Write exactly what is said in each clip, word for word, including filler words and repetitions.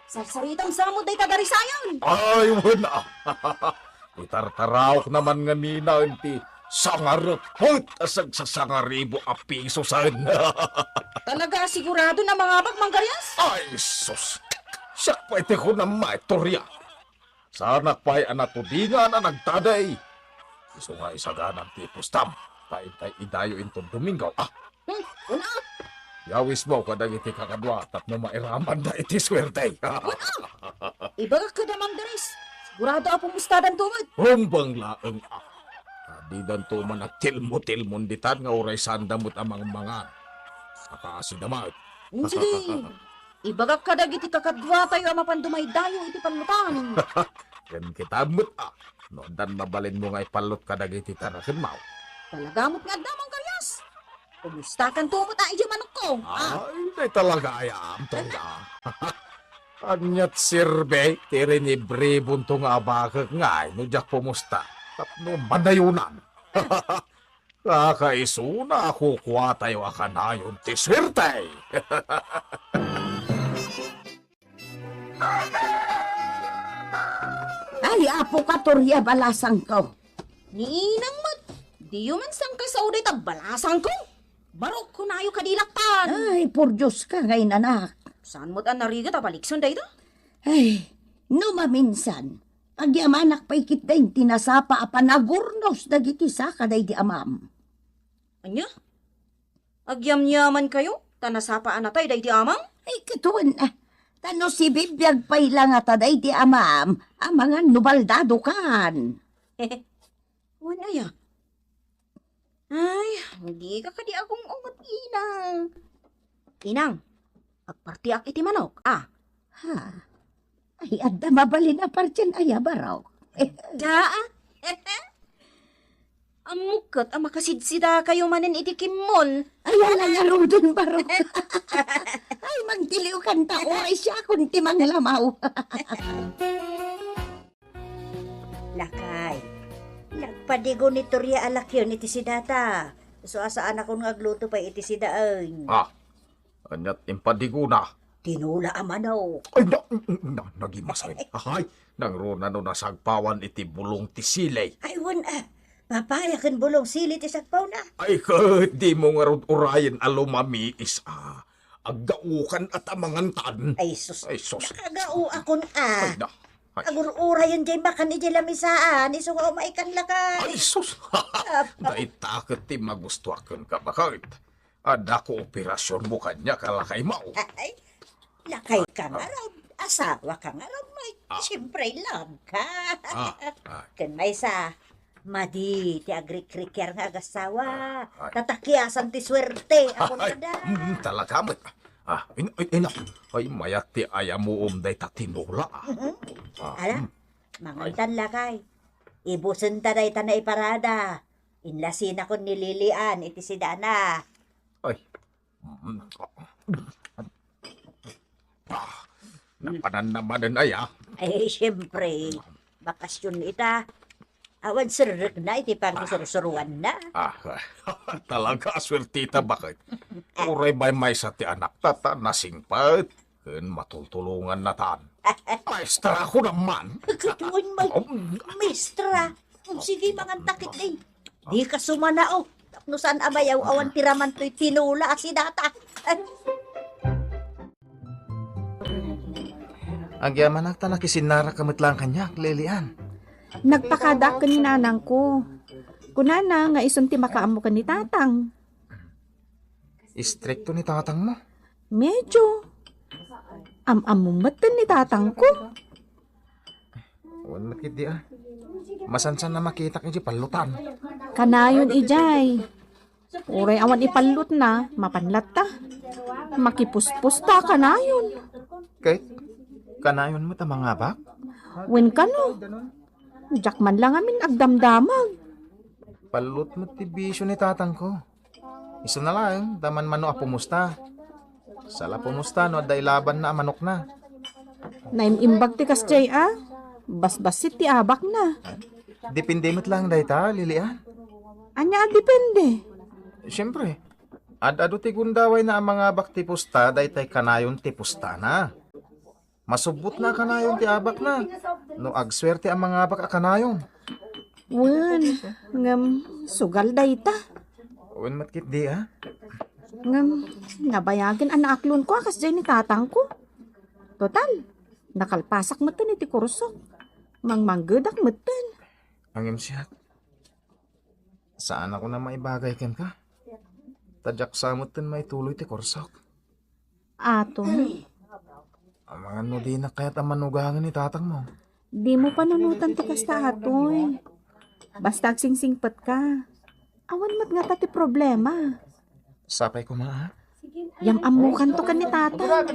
Sarsaritam sa met dayta darisayan. Ay, wen a. Itartaraok naman nga ninaen ti sangarepet a sagsasangaribu a pisosen. Talaga, sigurado na mangabak, Mang Garias? Ay, sus! Siak pay ti kunam, Ma'am Toria. Saanak pay a natudingan a nagtadi. Isu nga isaganak ti pustam, ta intay idayo inton Domingo. Ah, Hmm, una. Yawismo kadagiti kakadua tapno mairamanda iti suerte. Ibagak kada Mang Darius, sigurado a pumustadanto met. Humbang laeng a. Didanto man agtilmo-tilmon ditan nga uray saanda met a mangmangan. Akaasida met. Sige. Ibagak kadagiti kakaduatayo a mapan dumaydayo iti pallutan. Ken kita met a, no addan mabalinmo nga ipallot kadagiti tarakenmo. Talaga met nga adda, Mang Garias. Kumustakanto met a idiay manokko? Ah. Ay, dayta talaga ayam, Tonga. Aniat sirbi ti rinibribonto nga abakek ngay no diak pumusta tapno manayonan. Kakaisuna a kukuatayo a kanayon ti suerte. Ay, apo ka, Toria, balasangko. Ni inang met, diyo man sangkasao dayta balasangko? Barok, kunayo kadi lakpan. Ay, por Dios ka ngay, nanak. Saan met a narigat a balikson dayta? Ay, no maminsan, agyamanak pay ketdin ti nasapa a panagurnos dagiti saka daydi amam. Ania? Agyamyamankayo ta nasapa a natay daydi amam? Ay, ket wen a. Ta no sibibiag pay la ngata daydi amam, amangan no baldadokan. Wen aya? Ay, dika kadi agung-unget, inang. Inang, agpartiak iti manok, a. Ha? Ay, adda mabalin a partian aya, barok? Da, a? Ammok ket a makasidsidakayo manen iti kimmol. Ay, ala ngaruden, barok. Ay, mangtiliwkan ta, uray siakon ti manglamaw. Lakay, nagpadigo ni Toria a lakion iti sidata. Isu a saanakon nga agluto pay iti sidaen. Ah, aniat impadigona? Tinola a manok. Ay, na, na, nagimasay. Ay, nangruna no nasagpawan iti bulong ti sili. Ay, wen a. Papaya ken bulong sili ti sagpawna. Ay, ket dimo ngarud urayen a lumamiis a. Aggaokan a ta mangantan. Ay, sus. Ay, sus. Nakagaoakon a. Ay, na. Ay. Agur-urayen jay makan idiay lamisaan, isu nga umaykan lakay. Ay, sus. Apa. Dayta ket ti magustuak kenka, baket. Adda kooperasionmo kaniak a lakaymo. Ay, lakayka ngarud, asawaka ngarud, may, ah, siyempre, love ka. Ah, ah. Ken maysa, madi ti agrikrikiar nga agasawa. Ah, ay. Tatakiasan ti suerte, ay, kunada. Mm, talaga met. Ah, in-, in-, ina. Ay, mayat ti ayamuom dayta tinola, ah. Mhm. Ah, ala, mm. Mangantan lakay. Ibusenta dayta naiparada. Inlasinakon ni Lilian iti sidana. Ay. Mm. Ah, napanan na manen aya. Ay, siyempre. Bakasyon ita. Awan serrekna iti pangsursuruanna. Ah, talaga, suerteta, baket. Uray maymaysa ti anakta ta nasingpet ken matultulongannatan. Maestra, kunam man. Ket wen, may, um, maestra. Um, sige, mangantak iti. Dika sumanao. Tapno saan a mayaw-awan ti raman toy tinola a sidata. Agyamanak ta nakisinnarak ka met laeng kaniak, Lilian. Nagpakadaak ken ni nanangko. Kunana nga isun ti makaammo ken ni tatang. Istrikto ni tatangmo? Medyo. Am-ammom met ken ni tatangko. Wen met ketdi a. Masansan a makitak idiay pallutan. Kanayon idiay. Uray awan ipallutna, mapan latta. Makipuspos ta kanayon. Ket, kanayon met a mangabak? Wen kano. Diak man la ngamin agdamdamag. Pallut met ti bisio ni tatangko. Isuna laeng, ta manmano a pumusta. Sala pumusta no adda ilabanna a manokna. Naim-imbag ti kasdiay a. Basbassit ti abakna. Depende met laeng dayta, Lilian. Ania a depende? Siempre, ad-adu ti gundawayna a mangabak ti pusta, daytay kanayon ti pustana. Masubbotna a kanayon ti abakna. No agsuerte a mangabak a kanayon. Wen, ngem sugal dayta. Wen met ketdi, a? Ngem nabayagen a naaklonko a kasdiay ni tatangko. Total, nakalpasak metten iti kursok. Mangmanggedak metten. Ngem siak, saan a kunam a ibagay kenka. Ta diak sa metten maituloy ti kursok. Aton. Amangan no dinak kayat a manugangen ni tatangmo. Dimo panunotan ti kasta, Atoy. Basta agsingsingpetka. Awan met ngata ti problema. Sapay koma, a? Yam-ammokanto ken ni tatang.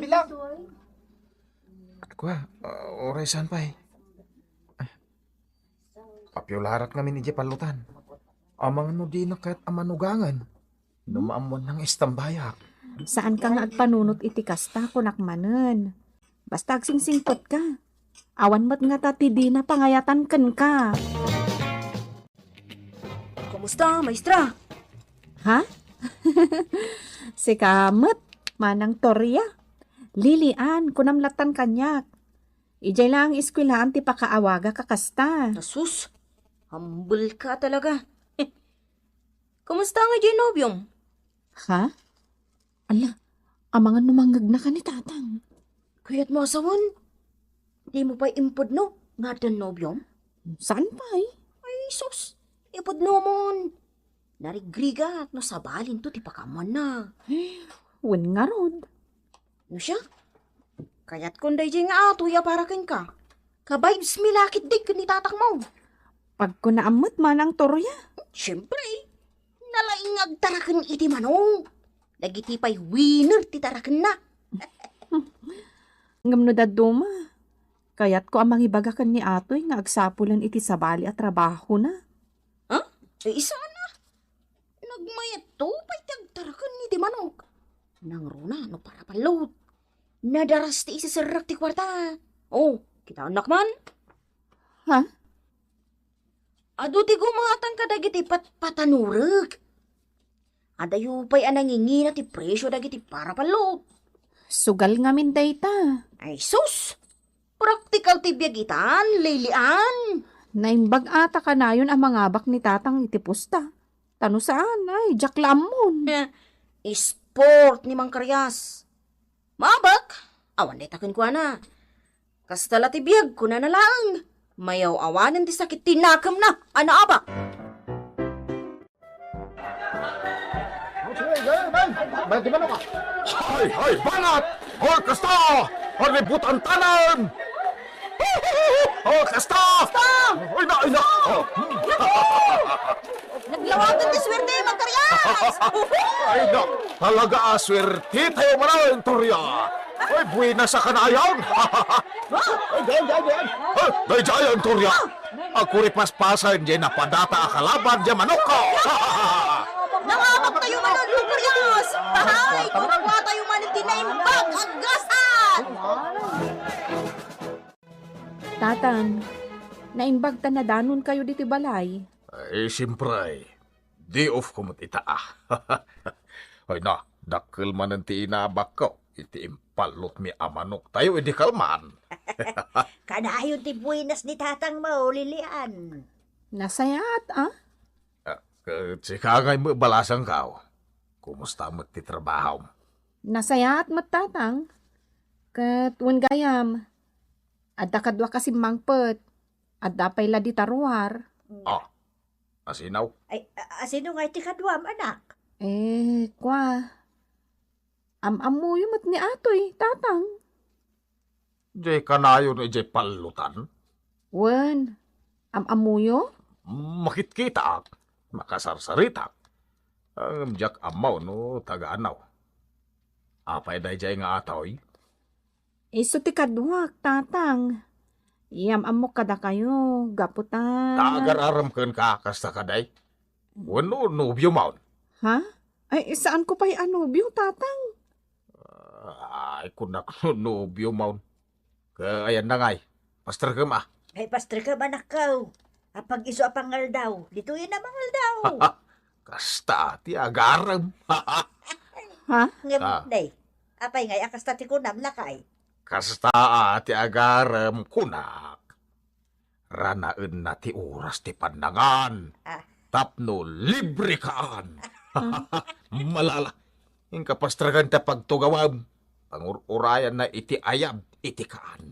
Kua, uh, uray saan pay? Papiularak ngamin idiay pallotan. Amangan no dinak kayat a manugangen. No maammoanna nga istambayak. Saanka nga agpanunot iti kasta, kunak manen. Basta agsingsingpetka. Awan met ngata ti dina pangayatan kenka. Kumusta, maestra? Ha? Sika met, Manang Toria. Lilian, kunam lattan kaniak. Idiay laeng eskuelaan ti pakaawagak a kasta. Asus, humble ka talaga. Kumusta nga diay nobiom? Ha? Ala, amangan no mangngegnaka ni tatang. Kayatmo a sawen? Dimo pay impudno nga addan nobiom? Saan pay? Ay, sus! Ipudnomon! Narigrigak no sabalinto ti pakaammoanna. Wen ngarud. No siak, kayatkon daydiay nga atoy a para kenka. Ka-vibes mi la ketdi ken ni tatangmo. Pagkunaam met, Manang Toria. Siempre, nalaing nga agtaraken iti manok. Dagiti pay winner ti tarakenna. Ngem no dadduma, kayatko a mangibaga ken ni atoy nga agsapulen iti sabali a trabahona. Ha? Ay, saan a? Nagmayatto pay ti agtaraken iti manok. Nangruna no para pallut. Nadaras ti iseserrek ti kuarta. Oh, kitaennak man? Ha? Adu ti gumatang kadagiti patpatanurek. Adayo pay a nangingina ti presio dagiti para pallut. Sugal ngamin dayta. Ay sus! Praktikal ti biag itan, Lilian. Naimbag a ta kanayon a mangabak ni tatang iti pusta. Ta no saan, ay, diak la ammon. Eh, sport ni Mang Karias. Maabak? Awan dayta kenkuana. Kasta la ti biag, kunana laeng. Mayaw-awanen ti sakit ti nakemna a naabak. Hay, hay, bangat! Hoy, kasta! Aributan tanem! Hoy, kasta! Kasta! Ay na, ay na! Oh. Naku! Naglawagan ti suerte, Mang Karias! Ay na, talaga a suerte tayo manen, Toria! Ay, buenas a kanayon! Ay, daydiay, daydiay! Ay, daydiay, Toria! Agkuripaspasen diay napadata a kalaban diay manokko. Nangabak tayo manen, Mang Karias! Ay, kukua tayo manen ti naimbag a gasat! Tatang, naimbag ta nadanonkayo ditoy balay. Ay, siyempre. Day off ko met ita, a. Ay na, dakkel manen ti inabakko iti impallutmi a manoktayo idi kalman. Kanayon ti buenas ni tatangmo, Lilian. Nasayaat, a? Ah, ket sika ngay met balasangko. Kumusta met ti trabahom? Nasayaat met, tatang. Ket wen gayam, adda kaduak a simmangpet. Adda pay la dita ruar. Ah, asino? Ay, a-, asino ngay ti kaduam, anak? Eh, kua, am-ammoyo met ni atoy, tatang. Diay kanayon idiay pallutan? Wen, am-ammoyo? Makitkitaak, makasarsaritak. Ngem diak ammo no taga-ano. Apay daydiay nga atoy? Isu ti kaduak, tatang. Yam-ammok kadakayo, gapu ta... Ta agar-arem kenka, kasta kadi? Wenno nobiom? Ha? Ay, saanko pay a nobio, tatang. Ay, kunak no nobiom. Ket ayanna ngay, pasterkem, a. Ay, pasterkem, anakko. Apag isu a pangaldaw, ditoyen a mangaldaw. Kasta ti agarem. Ha? Ngem, ah, day, apay ngay a kasta ti kunam, lakay? Kasta a ti agarem kunak, ranaenna ti oras ti pannangan. Ah. Tapno libre kaan. Malala, inka pastragan ta pagtugawem. Pangur-urayanna iti ayab iti kaan.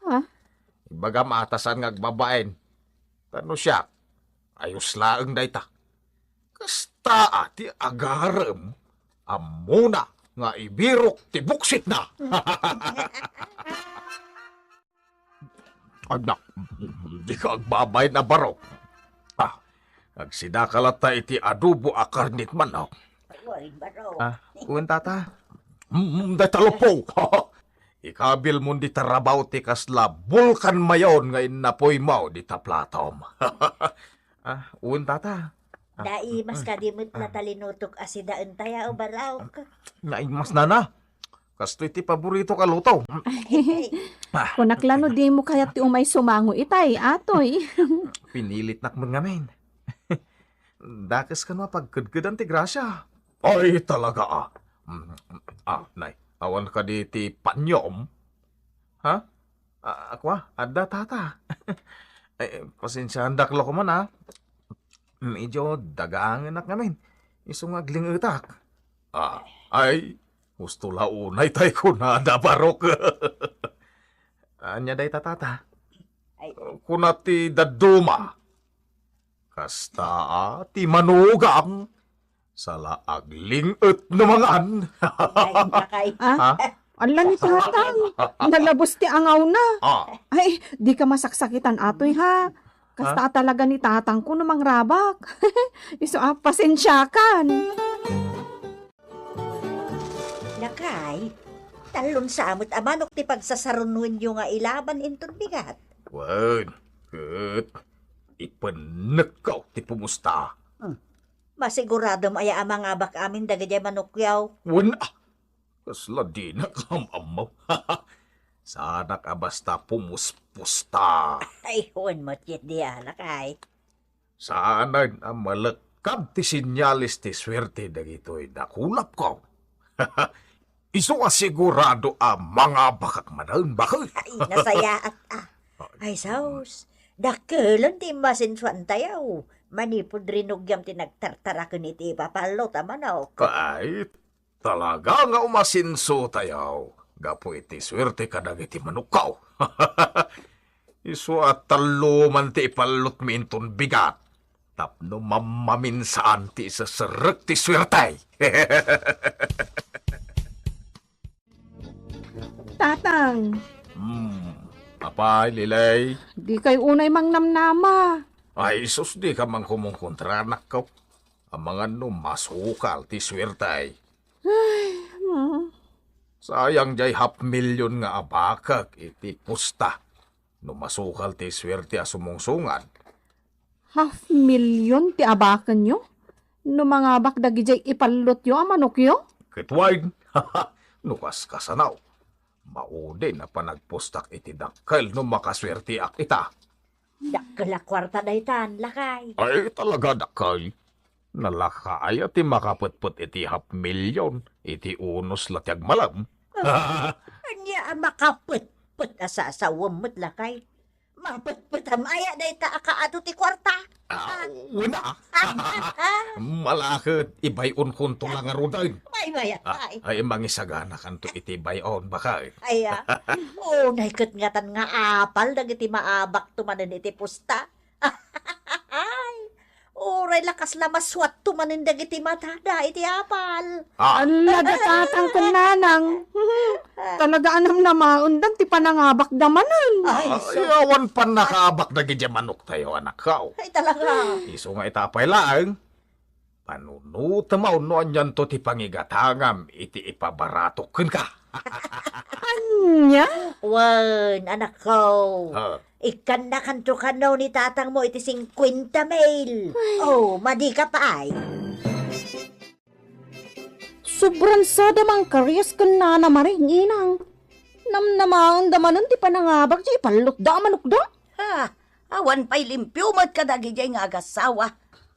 Ha? Ibagam a ta saan nga agbabain. Ta no siak, ayos laeng dayta. Kasta a ti agarem, ammona nga ibirok ti buksitna. Anak, di ka agbabain a barok. Ah, agsidaka latta iti adobo a karnit manok. Ay, barok. Ah, wen, tata. Mm, dayta luppo. Ikabil mon di tarabaw ti kasla bulkan mayon nga innapuymo dita platom. Ah, wen, tata. Ah, Daimas mm, kadi met ah. Natalinutok a sidaen tayo, barok. Naimas, nana. Kastoy ti paboritok a luto. Ay, Ah. Kunak la no dimo kayat ti umay sumango itay, atoy. Pinilitnak met ngamin. Dakes kano a pagkedkedan ti grasya. Ay, talaga, ah. Mm, ah, nay, awan kadi ti panyom? Ha? Ah, akua, adda, tata. Eh, pasensiaandak la koman, ah. Medyo dagangenak ngamin. Isu nga aglingetak. Ah, ay, husto la unay tay kunada, barok. Ania dayta, tata? Ay. Kuna ti dadduma. Kasta a ti manugang, sala agling-et no mangan. Ay, lakay. Ah? Ha? Ala ni tatang, nalabos ti angawna. Ah. Ay, di ka masaksakitan atoy, ha? Kasta Ha? a talaga ni tatang ko no mangrabak. Isu a, pasensiakan. Lakay, tallon sa met a manok ti pagsasarunwenyo nga ilaban inton bigat. Wen, ket ipennekko ti pumusta. Hmm. Masiguradom aya a mangabak amin dagiti manokyo? Wen, ah, kasla dinak am-ammo. Saanak a basta pumuspusta. Ay, wen met ket di alak ay. Saanen a malekkad ti senyales ti suerte dagitoy dakulapko. Isu a sigurado a mangabakak manen, baket. Ay, nasayaat, ah. Ay, sus. Dakkelen ti masensuan tayo. Manipud rinugiam ti nagtartaraken iti ipapallot a manok. Ay, talaga nga umasenso tayo gapu iti suerte kadagiti manokko. Isu a tallo man ti ipallotmi inton bigat tapno mammaminsan ti iseserrek ti suerte. Tatang. Hmm, apay, Lilay? Di kay unay mangnamnama. Ay, sus, di ka man kumungkontra, anakko. Amangan no masukal ti suerte. Ay, hmm. Sayang jay half million nga abakek iti pusta. No masukal ti suerte a sumungsungad. Half million ti abakenyo? No mangabak dagijay ipallotyo a manokyo? Ket wen, no kaskasano, maudin a panagpustak iti dakkel no makasuerteak ita. Dakkel a kuarta daytan, lakay. Ay, talaga dakkel. Nalakayo ti makapetpet iti half million, iti unos la ti agmalem. Ania a makapetpet a sasawem met, lakay? Mapetpetam aya dayta a kaadu ti kuarta? Ah, wen a. Malaket, ibay-onkonto la ngaruden. Baybay, ah, ay. Ay, mangisaganakanto iti bay-on, baket. Ay, ah. Unay ket ngatan nga apal dagiti maabakto manen iti pusta. Ay, uray la kasla masuatto manen dagiti matada iti apal. Ah. Alla, da tatang ken nanang. Talaga a namnamaendan ti panangabakda manen. Ay, so awan pannakaabak dagiti manoktayo, anakko. Ay, talaga. Isu nga ita pay laeng, panunotem no anianto ti pangigatangam iti ipabaratok kenka. Ania? Wen, anakko. Ha? Ikkannakanto kano ni tatangmo iti singkuenta mil. Ay. Oh, madi ka pay. Sobran sada mangkarias ken Nana Maring, inang. Namnamaenda manen ti panangabak ti ipallotda a manokda. Ha, awan pay limpio met kadagijay nga agasawa.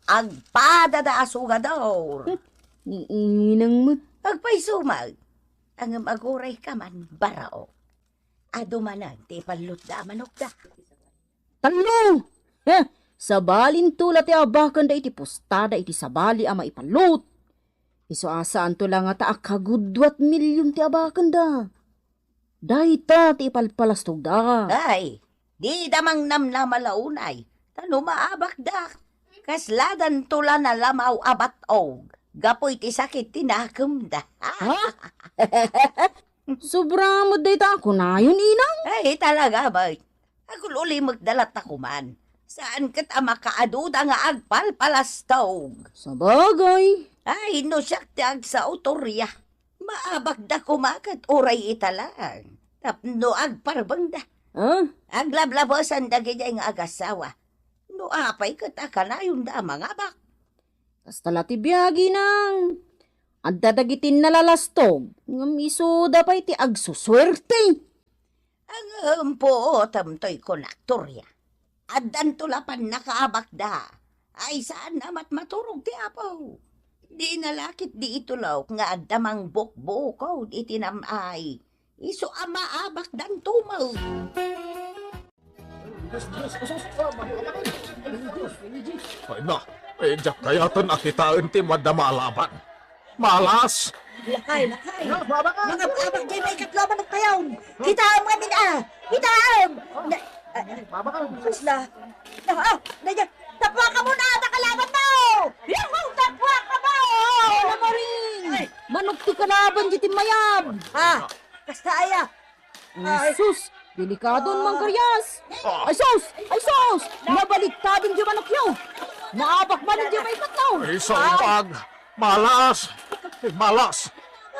Agpadada a sugador. Ni inang met. Agpayso met. Ngem agurayka man, barao. Adu manen ti ipallutda a manokda. Tallo! Heh, sabalinto la ti abakenda iti pustada iti sabali a maipallut. Isu a saanto la ngata a kagudua ti million ti abakenda. Dayta ti ipalpalastogda. Ay, dida mangnamnama la unay, ta no maabakda, kasladanto la nalamaw a bat-og gapu iti sakit ti nakemda. Ha? Sobra met dayta a kunayon, inang? Ay, talaga, bay. Agul-ulimekda latta koman. Saan ket a makaaduda nga agpalpalastog. Sabagay. Ay, no siak ti agsao, Toria, maabakda koma ket uray ita laeng. Tapno agparbengda. Ah? Aglablabasan dagidiay nga agasawa. No apay ket a kanayonda a mangabak. Kasta la ti biag, inang. Adda dagiti nalalastog, ngem isuda pay ti agsusuerte. Ngem puotem toy kunak, Toria. Addanto la pannakaabakda. Ay, saan a matmaturog ti Apo. Dina la ket di itulok nga adda mangbukbukod iti nam-ay. Isu a maabakdanto met. Ay na, eh, diak kayaten a kitaen ti madda maalaban. Malas! Lakay, lakay. Mga abak, jay may katlo a manok tayon. Kitaem ngamin, ah. Kitaem. Na, ah, kasla. Na, ah, na, na, tapwaka mo na, ata kalaban mo. Yahoo! Tapwaka mo! Ay, na, Maring! Ay. Manok ti kalaban, di ti mayab. Ah, kasta aya. Ay. Ay, sus! Delikado, Mang Karias! Ah. Ay, sus! Ay, sus! Nabaliktad diay manokyo! Naabak man diay maikatlo! Ay, sauag! Malas! Ay, malas!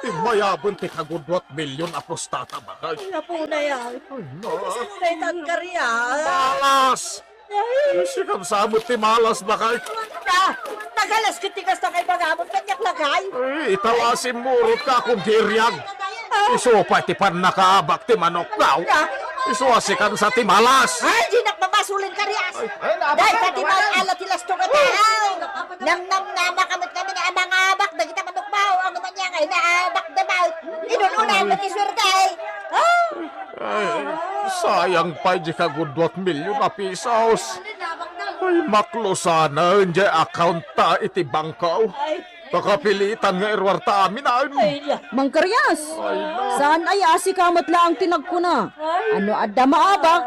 Immayaben ti kaguduat milyon a prostata, bakay. Ay, apo na yan. Ay, na. Sino na itan, Karias? Malas! Ay. Sikan sa met ti malas, bakay. Ah, nagalas ket ti kasta nga ibagamon, kaniak lakay. Ay, ita la simmurot ka akong giriag. Ah. Isu pay ti pannakaabak ti manok, daw. Ah. Isu a sikan sa ti malas. Ay, dinak mamasulin, Karias. Ay, ay, naabak. Dayta ti maala ti lastog a tao. Namnamnama ka met ngamin a mangabak dagita manok, baw. Ano man yan, ay, naabak da, baw. Inununa mo ti suerte, ay. Ah. Ay, sayang pay di kaguduat milyon a pisos. Ay, maklusanen di account ta iti bangko. Ay. Kakapilitan nga iruar ta amin, ay. Ay, ya. Mang Karias, ay, na. Saan aya a sika met laeng ti nagkuna? Ay. Ano adda maabak?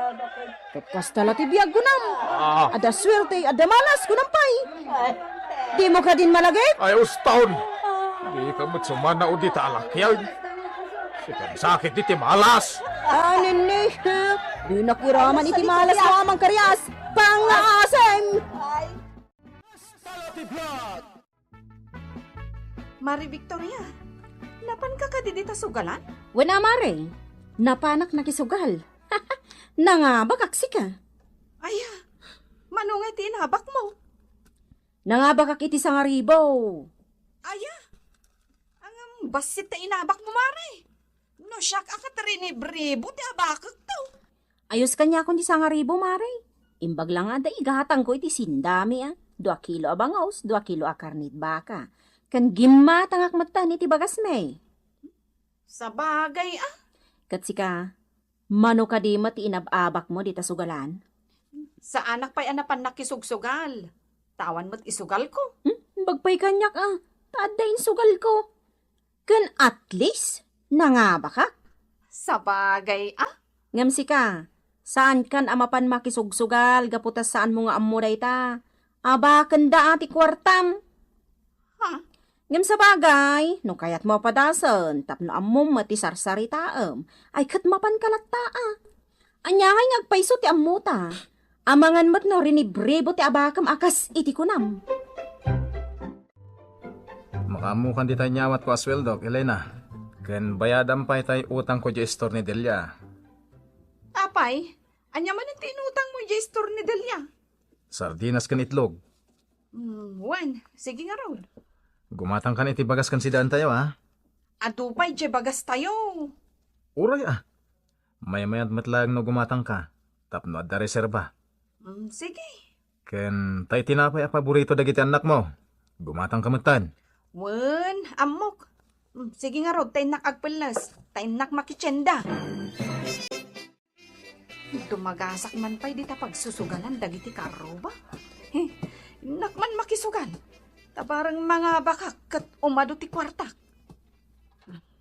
Ket kasta la ti biag, kunam. Ah. Adda suerte, adda malas, kunam pay. Ay. Dimo kadin malagip? Ay, uston. Dika met sumanaw dita a lakiag. Sikan sakit iti malas. Ah, nene. Dinak iraman iti malas mo, Mang Karias. Pangasim! Ay. Mare Victoria, napanka kadi dita sugalan? Wen a, Mare. Napanak nakisugal. Nangabakak sika. Aya, mano nga iti inabakmo? Nangabakak iti sangaribo. Aya, ngem bassit ti inabakmo, Mare. No siak a ket rinibribo ti abakekto. Ayos kaniakon ti sangaribo, Mare. Imbag la nga adda igatangko iti sindami a dua kilo a bangus, dua kilo a karnit baka. Ken gimmatangak metten iti bagasmi. Sabagay a. Ket sika, mano kadi met ti inab-abakmo dita sugalan? Saanak pay a napan nakisugsugal. Ta awan met isugalko. Hmm? Imbag pay kaniak a, ta adda insugalko. Ken at least, nangabakak. Sabagay a. Ngem sika, saankan a mapan makisugsugal gapu ta saanmo nga ammo dayta. Abakenda a ti kuartam. Ha? Ngem sabagay, no kayatmo a padasen tapno ammom met ti sarsaritaem, ay ket mapanka latta a. Ania ngay nga agpayso ti ammota? Amangan met no rinibribo ti abakem a kas iti kunam. Makaammokan dita inyawatko a sueldok, Elena. Ken bayadam pay tay utangko diay istor ni Delia. Apay, ania manen ti inutangmo diay istor ni Delia? Sardinas ken itlog. Mm, wen, sige ngarud. Gumatangkan iti bagas ken sidaentayo, a? Adu pay diay bagastayo. Uray, a. Maymayat met laeng no gumatangka, tapno adda reserba. Mm, sige. Ken tay tinapay a paborito dagiti annakmo. Gumatangka metten. Wen, ammok. Sige ngarud, ta innak agpelles, ta innak makitienda. Dumagasak man pay dita pagsusugalan dagiti karruba. He, innak man makisugal. Ta bareng mangabakak ket umadu ti kuartak.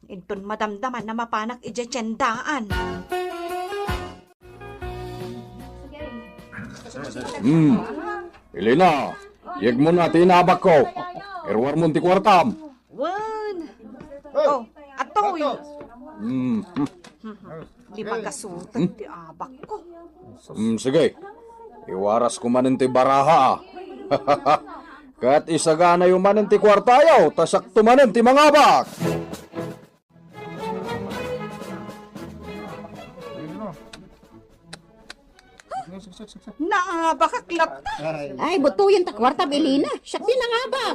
Inton madamdaman a mapanak idiay tiendaan. Hmm. Elena, yegmo na ti inaabakko. Iruarmon ti kuartam. Wen. Oh, atoy. Hmm. Di pagasutan ti abakko. Hmm, sige. Iwarasko manen ti baraha, ah. Ket isaganayo manen ti kuartayo, ta sakto manen ti mangabak. Naabakak latta. Ay, butoyen ta kuarta, Elena. Siak ti nangabak.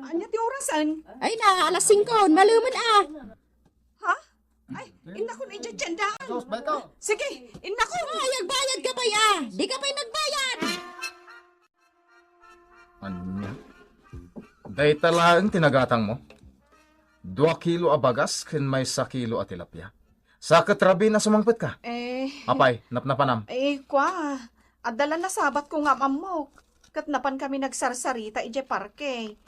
Ania ti orasen? Ay, na, alas singko. Malumen, ah. Ha? Ay, innakon idiay tiendaan. Sige, innakon. Ay, agbayad ka pay, ah. Di ka pay nagbayad. Ania? Dayta laeng ti nagatangmo? Dua kilo a bagas ken maysa kilo a tilapia. Sa ket rabii a sumangpetka? Eh. Apay, napnapanam? Eh, kua, adda la nasabatko nga am-ammok. Ket napankami nagsarsarita idiay parke.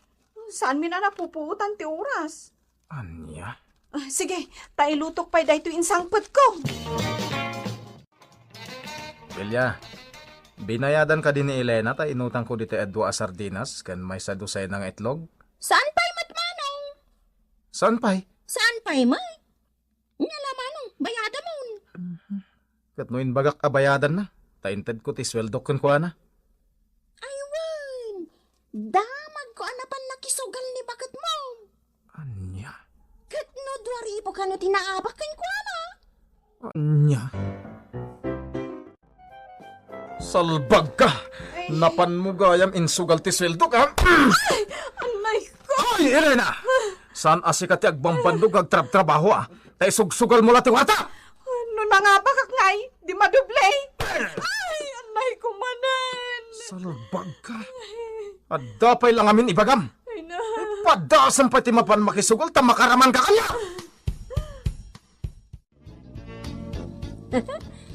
Saanmin a napupuotan ti oras. Ania? Ah, sige, ta ilutok pay daytoy insangpetko. Delia, binayadan kadi ni Elena ta inutangko ditoy a dua a sardinas ken maysa dosena nga itlog? Saan pay met, Manong? Saan pay? Saan pay met? Nia la, Manong, bayadamon. Ket no imbagak a bayadanna, ta intedko ti sueldok kenkuana. Ay wen, damagko a napan nakisugal ni baketmo. Ania? Ket no dua ribu kano ti naabak kenkuana? Ania? Salbagka! Ay. Napanmo gayam insugal ti sueldok, a? Ay! Anay ko! Hoy, Elena! Saan a sika ti agbambandog nga agtrabtrabaho, a? Ta isugsugalmo la ti kuarta! No nangabakak ngay, di madoble! Ay, anay ko manen! Salbagka! Adda pay la ngamin ibagam! Ay na! Padasem pay ti mapan makisugal ta makaramanka kaniak!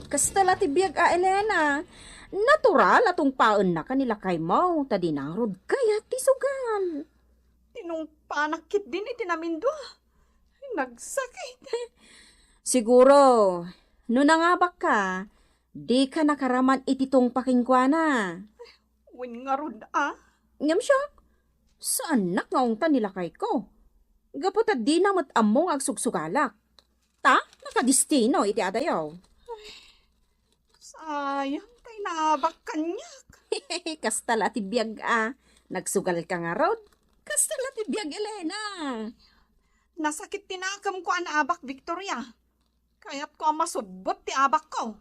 Kasta la ti biag a, Elena. Natural a tungpaennaka ni lakaymo, ta di ngarud kayat ti sugal. Tinungpanak ketdin iti namindua. Nagsakit. Siguro, no nangabakka, dika nakaraman iti tungpa kenkuana. Wen ngarud, a? Ngem siak, saannak nga ungtan ni lakayko. Gapu ta dina met ammo nga agsugsugalak. Ta, nakadistino iti adayo. Sayang, tay naabak kaniak. Kasta la ti biag a. Nagsugal ka ngarud. Kasta la ti biag, Elena. Nasakit ti nakemko a naabak, Victoria. Kayatko a masubbot ti abakko.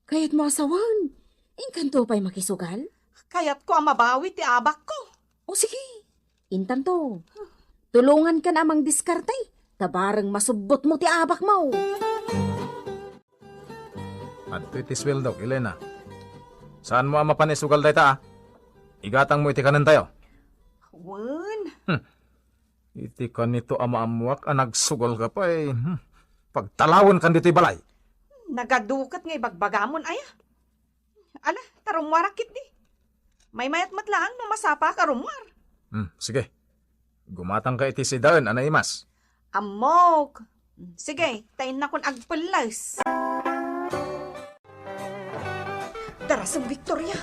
Kayatmo a sawen? Inkanto pay makisugal? Kayatko a mabawi ti abakko. O sige, intanto. Tulongankan a mangdiskarte, ta bareng masubbotmo ti abakmo. Adtoy ti sueldok, Elena. Saanmo a mapan isugal dayta, a? Igatangmo iti kanentayo. Wen. Hmm. Iti kanito a maammoak a nagsugal ka pay, hmm, pagtalawenkan ditoy balay. Nagaduket nga ibagbagamon, aya? Ala, ta rummuarak ketdi. Maymayat met laeng no masapaak a rummuar. Hmm, sige. Gumatangka iti sidaen a naimas. Ammok. Sige, ta innakon agpelles. Darasem, Victoria.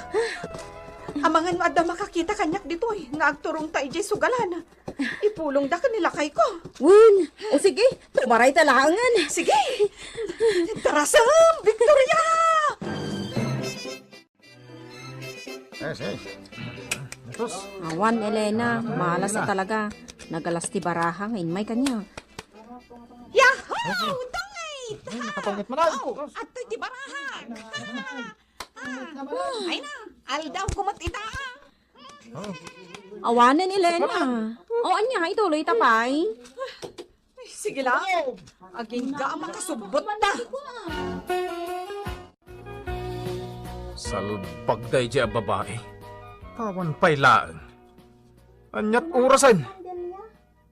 Amangan no adda makakita kaniak ditoy nga agturongta idiay sugalan. Ipulongda ken ni lakayko. Wen, o sige, tumarayta laengen. Sige. Darasem, Victoria! Yes, yes. Jesus. Awan, Elena, malas a talaga. Nagalas ti baraha nga inmay kaniak. Yahoo! Tungit! Ay, nakatungit man, ay. Oh, adtoy ti baraha. Ay na, aldaw ko met ita, a. Awanen, Elena. O, ania, ituloyta pay? Ay, sige la. Agingga a makasubbot ta. Salbag daydiay a babai. Awan pay laeng. Aniat orasen?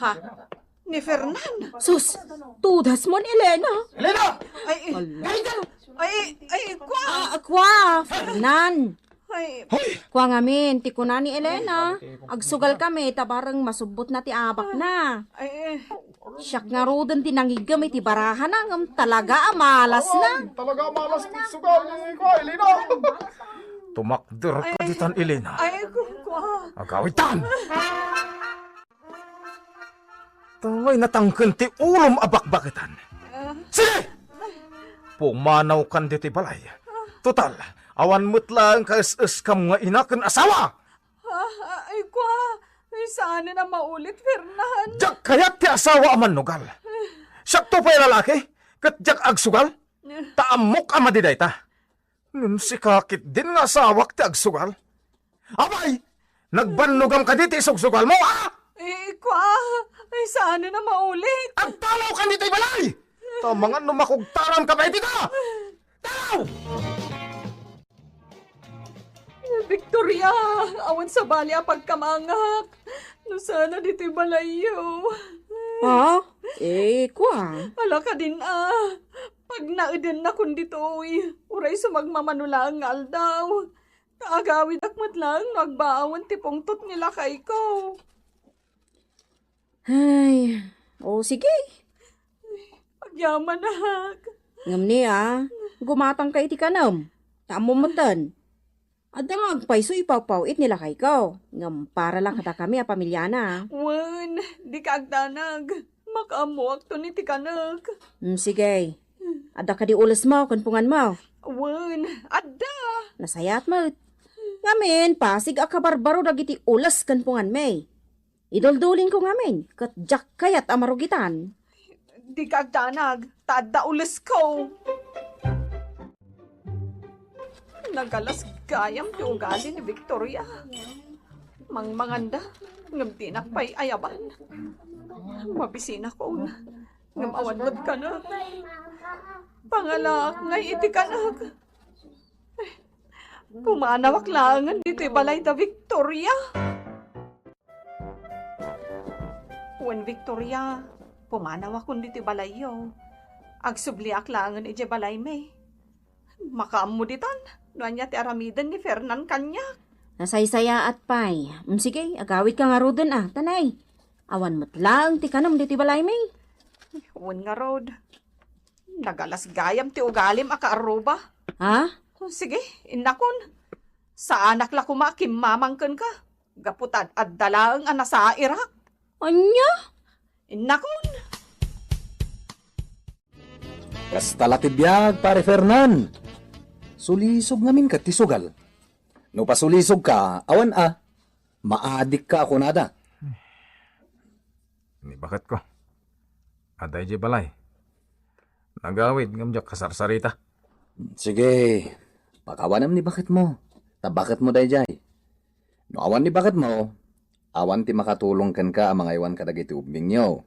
Ha? Ni Fernan? Sus, tudasmon, Elena. Elena! Ay, Ala. Ay, ay, kua. Ah, kua, Fernan. Ay, Hoy! Kua ngamin, ti kuna ni Elena, agsugal kami, ta bareng masubbotna ti abakna. Ay, eh. Siak ngaruden ti nangiggem iti barahana, ngem talaga a malasna. Ay, talaga a malas ti sugal ni kua, Elena. Tumakder ka Ay. ditan, Elena. Ay, ku-, kua. Agawidtan! Taway natangken ti ulom a bakbaketan. Ah. Sige! Pumanawkan ditoy balay. Total, awan met laeng kaes-eskam nga ina ken asawa! Ah, ay, kua, ay, saanen a maulit, Fernan. Diak kayat ti asawa a mannugal. Siakto pay lalaki, ket diak agsugal. Ta ammok a madi dayta. Ngem sika ketdin nga asawak ti agsugal. Apay, nagbannogam kadi ti isugsugalmo, a? Eh, kua, ay, saanen a maulit. Agtalawkan ditoy balay! Ta mangan no makugtaranka pay dita! Talaw! Victoria, awan sabali a pagkamangak. No sana ditoy balayyo. Ha? Eh, kua. Ala kadin a. Pagnaedennakon ditoy, uray sumagmamano laeng nga aldaw. Ta agawidak met laeng no agbaawen ti pungtot ni lakayko. Ay, o sige. Agyamanak. Ngem ni a, gumatangka iti kanem. Ta ammom metten. Adda nga agpayso ipawpaw-it ni lakayko, ngem para la kadakami a pamiliana. Wen, dika agdanag. Makaammoakton iti kanek. Mm, sige. Adda kadi ulesmo ken punganmo? Wen, adda. Nasayaat met. Ngamin, pasig a kabarbaro dagiti ules ken punganmi. Iduldulinko ngamin, ket diak kayat a marugitan. Dika agdanag, ta adda ulesko. Nagalas gayam ti ugali ni Victoria. Mangmanganda, ngem dinak pay ayaban. Mabisinakon, ngem awan met kanek. Pangalaak ngay iti kanek. Pumanawak laengen ditoy balay da Victoria. Wen, Victoria, pumanawakon ditoy balayyo. Agsubliak laengen idiay balaymi. Makaammo ditan no ania ti aramiden ni Fernan kaniak. Nasaysayaat pay. Mm, sige, agawidka ngaruden a, tanay. Awan met laeng ti kanem ditoy balaymi. Wen ngarud. Nagalas gayam ti ugalim a kaarruba. Ha? Sige, innakon. Saanak la koma a kimmamang kenka. Gapu ta ad-adda laeng a nasairak. Ania? Innakon. Kasta la ti biag, Pare Fernan. Sulisog ngamin ket ti sugal. No pasulisogka, awan a. Maadikka a kunada. Ni baketko. Adda idiay balay. Nagawid ngem diak kasarsarita. Sige, pakawanem ni baketmo. Ta baketmo daydiay. No awan ni baketmo, awan ti makatulong kenka a mangaywan kadagiti ubbingyo.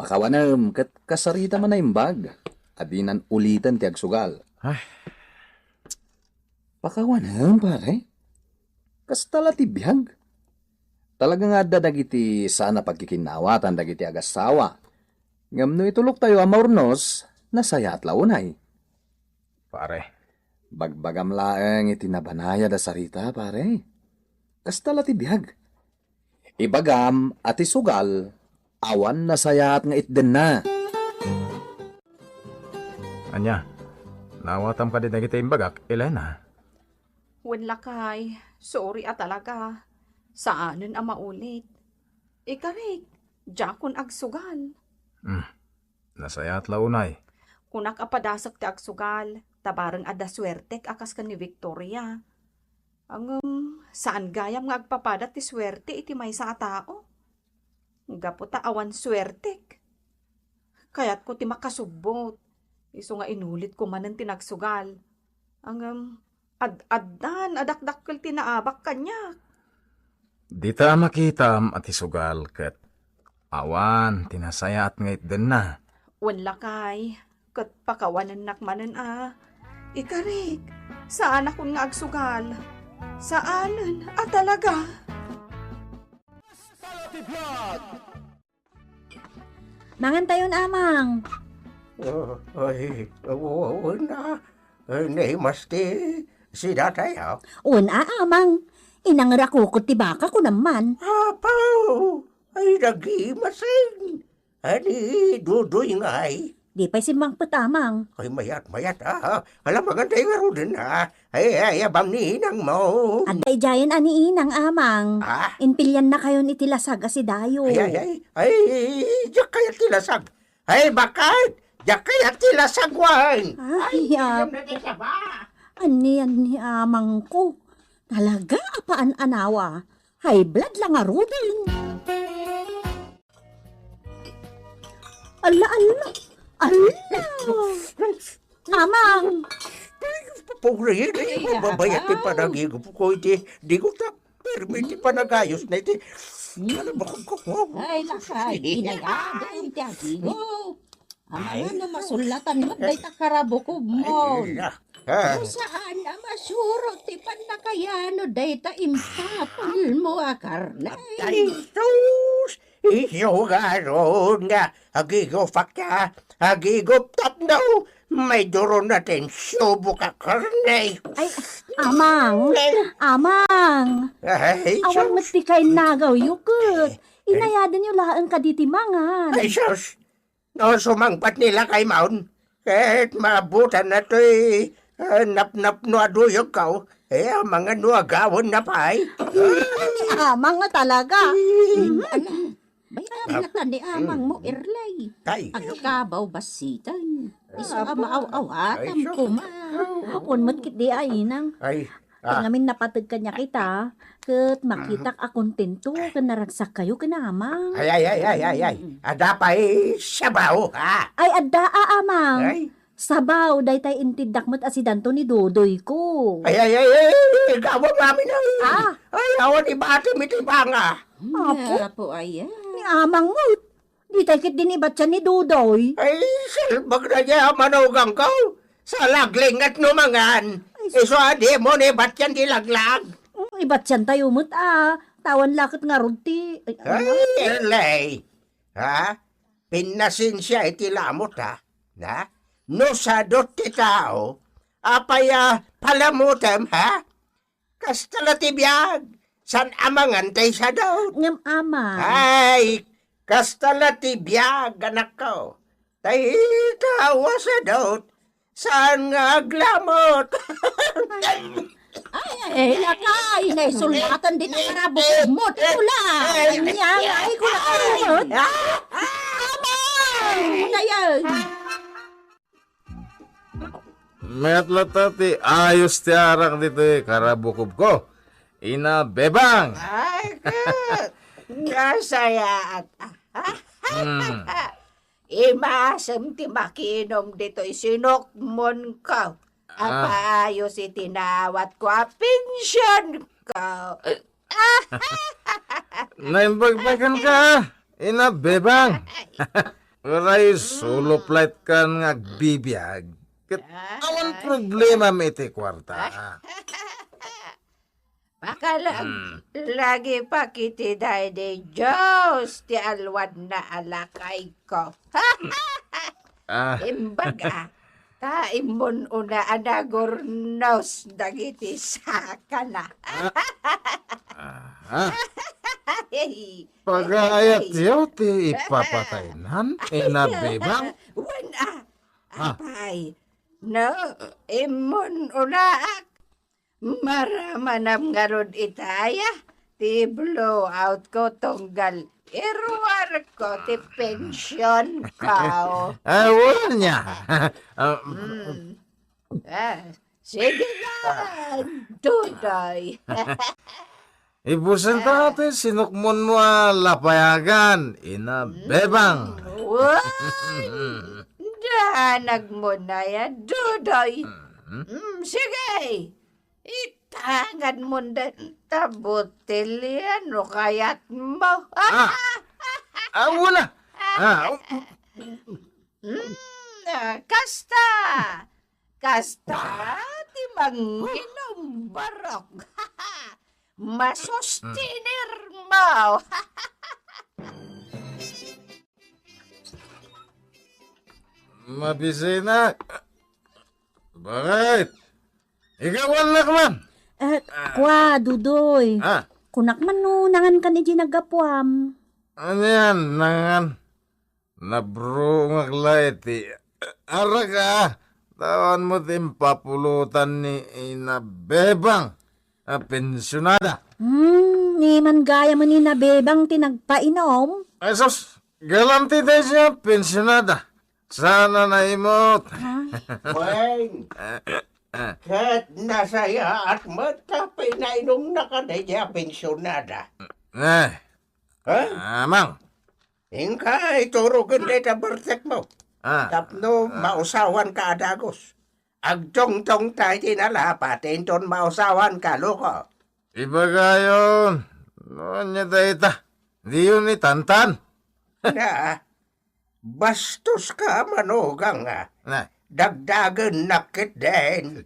Pakawanem ket kasarita man a imbag a dinan uliten ti agsugal. Ay. Pakawanem, pare. Kasta la ti biag. Talaga nga adda dagiti saan a pagkikinnawa tan dagiti agassawa. Ngem no ituloktayo a maurnos, nasayaat la unay. Pare. Bagbagam laeng iti nabanayad a sarita, pare. Kasta la ti biag. Ibagam a ti sugal, awan nasayaat nga itdenna. Ania, naawatam kadi dagiti imbagak, Elena? Wen lakay, sorry a talaga. Saanen a maulit. Ikarik, diakon agsugal. Hmm. Nasayaat la unay. Kunak a padasek ti agsugal, ta bareng adda suertek a kas ken ni Victoria. Ngem, saan gayam nga agpapada ti suerte iti maysa a tao. Gapu ta awan suertek. Kayatko ti makasubbot, isu nga inulitko manen ti nagsugal. Ngem, ad-addan a dakdakkel ti naabak kaniak. Dita a makitam a ti sugal ket awan ti nasayaat nga itdenna. Wen lakay, ket pakawanennak manen a ikarik, saanakon nga agsugal. Saanen a talaga. Mangantayon, Amang. Oh, ay, wa-, wa-, wen a. Eh, naimas ti sidatayo? Wen a, Amang. Inangerakokod ti baka, kunam man. Apo! Ay, nagimasen. Ani, Dudoy ngay? Di pay simmangpet, Amang. Ay, mayat, mayat, ah. Ala, mangantayo ngaruden, ah. Ay, ay, abam ni inang mo. Adda idiayen a ni inang, Amang. Ah? Inpiliannakayon iti lasag a sidayo. Ay, ay, ay. Ay, diak kayat ti lasag. Ay, baket? Diak kayat ti lasag wen. Ay, ay, apo. Ania ni Amangko? Talaga a paan-anawa. High blood la ngaruden. Alla, alla. Alla. Amang. Pobre, eh, ay, mabayat ti panagigupko iti, di ko ta, permi ti panagayos na iti, ano ba kung kung, ay, lakay, inayado ti agigo. Amang, ay, ano, masullatan mo, dayta karabukobmo. Ay, na. Ah. Saan a masuro ti pannakayano dayta impapul mo a karne? Ay, sus! Isu ngarud nga agigupak ta, agigup tapno, may duron na ti insubok a karne. Ay, Amang, ay. Amang. Ay, awan sus. Met ti kainagawyo ket. Eh. Inayadenyo laeng kadi ti mangan. Ay, sus. No sumangpet ni lakay maon, ket maabutan natoy, eh, napnapno a duyogko, eh, amangan no agawenna pay. Ni Amang nga talaga. Mm, ala, bay-am nga ta ni Amang mo, Erlay. Ay. Agkabaw basiten. Isu a maaw-awatam koma. Apo. Wen met ketdi a inang. Ay. Ah. Ngamin napateg kaniak ita, ket makitak a kontento ken naragsakkayo ken Amang. Ay, ay, ay, ay, ay, ay. Mm. Adda pay sabaw, ha? Ay, adda a, Amang. Ay. Sabaw, daytay inteddak met a sidanto ni Dodoyko. Ay, ay, ay, ay, ay, gawam amin, ay. Ah. Ay, awan ibatim iti banga. Apo. Apo, ay, ay. Ni Amang met. Ditay ketdi ni ibatian ni Dodoy. Ay, salbag na diay a manugangko. Salaglinget no mangan. Ay, isu a dimo ni ibatian ti laglag. Mm, ibatiantayo met a. Tawan la ket ngarud ti, ay, ay, ano? Erlay. Ha? Pinnasensia iti lamot, ha? Na? No sadot ti tao, apay a palamutem, ha? Kasta la ti biag, saan a mangan tay sadot. Ngem, Amang. Ay, kasta la ti biag, anakko. Tay tao a sadot, saan nga aglamot. Ay, ay, ay, lakay, naisullatan dita karabukobmo, ti kula. Ay, ay, ay, ay, kula. Ah! Amang! Dayan. Met latta ti ayos ti arak ditoy karabukobko. Ina Bebang! Ay, ket nasayaat. Hmm. Imasem ti makinom ditoy sinukmonko. Ah. Apaayos iti nawatko a pensionko. Naimbag pay kenka, Ina Bebang. Uray solo flight kan nga agbibiag. Ket awan problemam iti kuarta. Pakalag-, hmm, lagi pa kiti daydi Dios ti alwadna a lakayko. Ah. Imbaga, ta immun-una a nagurnos dagiti sakana. Ah. Aha. Pagayatyo ti ipapataynan, Ina Bebang? Wen a. Ah. Apay, no, immun-unaak, maramanam ngarud itaya, ti blowout ko tunggal iruar ko ti pension ko. Ah, wala niya. Ah, Mm. Ah, sige nga, Dudoy. Ibusen ta ti sinukmon mo a lapayagan, ina Bebang. Way! Danag mo na ya, Dudoy. Mm. Mm, sige. Itangad mo denta botelya no kayat mo. Ah! Ah, wala! Ah, um, Mm, ah, kasta! Kasta ti manginom, barok. Masustiner mo. Mabisinak. Bakit? Ikaw anak man. Eh, kwa, Dudoy. Ah. Kunak man no nangan kan iti naggapuam. Ano yan, nangan? Nabrungak la iti arak, ah. Tawan mo ti impapulotan ni Ina Bebang a pensionada. Hmm, ni man gayam ni Ina Bebang ti nagpainom. Ay, sus, galanti tayo siya, pensionada. Sana naimot. Ha? Weng, ket nasayaat met ta pinainumnaka daydiay a pensionada. Eh, Ha? Amang. Inka, iturogen dayta bertekmo. Ah. Tapno mausawanka a dagus. Agtungtongta iti nalapa ti inton mausawanka, loko. Ibagayon, no ania dayta? Diyon itantan. Na, bastoska, manugang, ah. Na. Dagdagennak ketdin.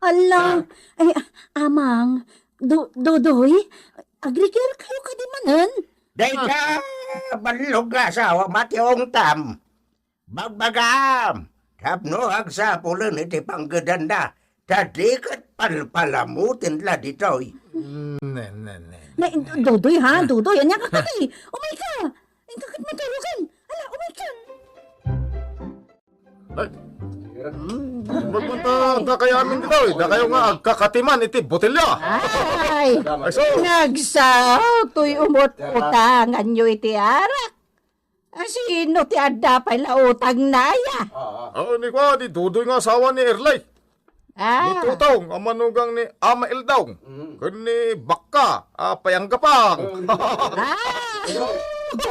Ala, ay, amang, do-, Dodoy, agrikir kayo kadi manen? Dayta, ballog nga asawa, mati ungtam. Bagbagam, tapno agsapulen iti panggedanna, ta di ket palpalamuten la ditoy. Mm, ne, ne, ne. Ne, Dodoy, ha? Dodoy, ania ka kadi? Umay ka! Inka ket maturogan. Ala, umay ka! Ay. Magpunta, dakayo amin ditoy. Dakayo nga agkakatiman iti botelya. Ay! Ay, so. Nagsao toy umut-utanganyo iti arak. A, sino ti adda pay la utangna aya? Oo, ni kwa, di Dudoy nga asawa ni Erlay. Ah. Ni Tutong a manugang ni Ama Eldong. Mm. Ken ni Bakka a payanggapang. Mm. Ah!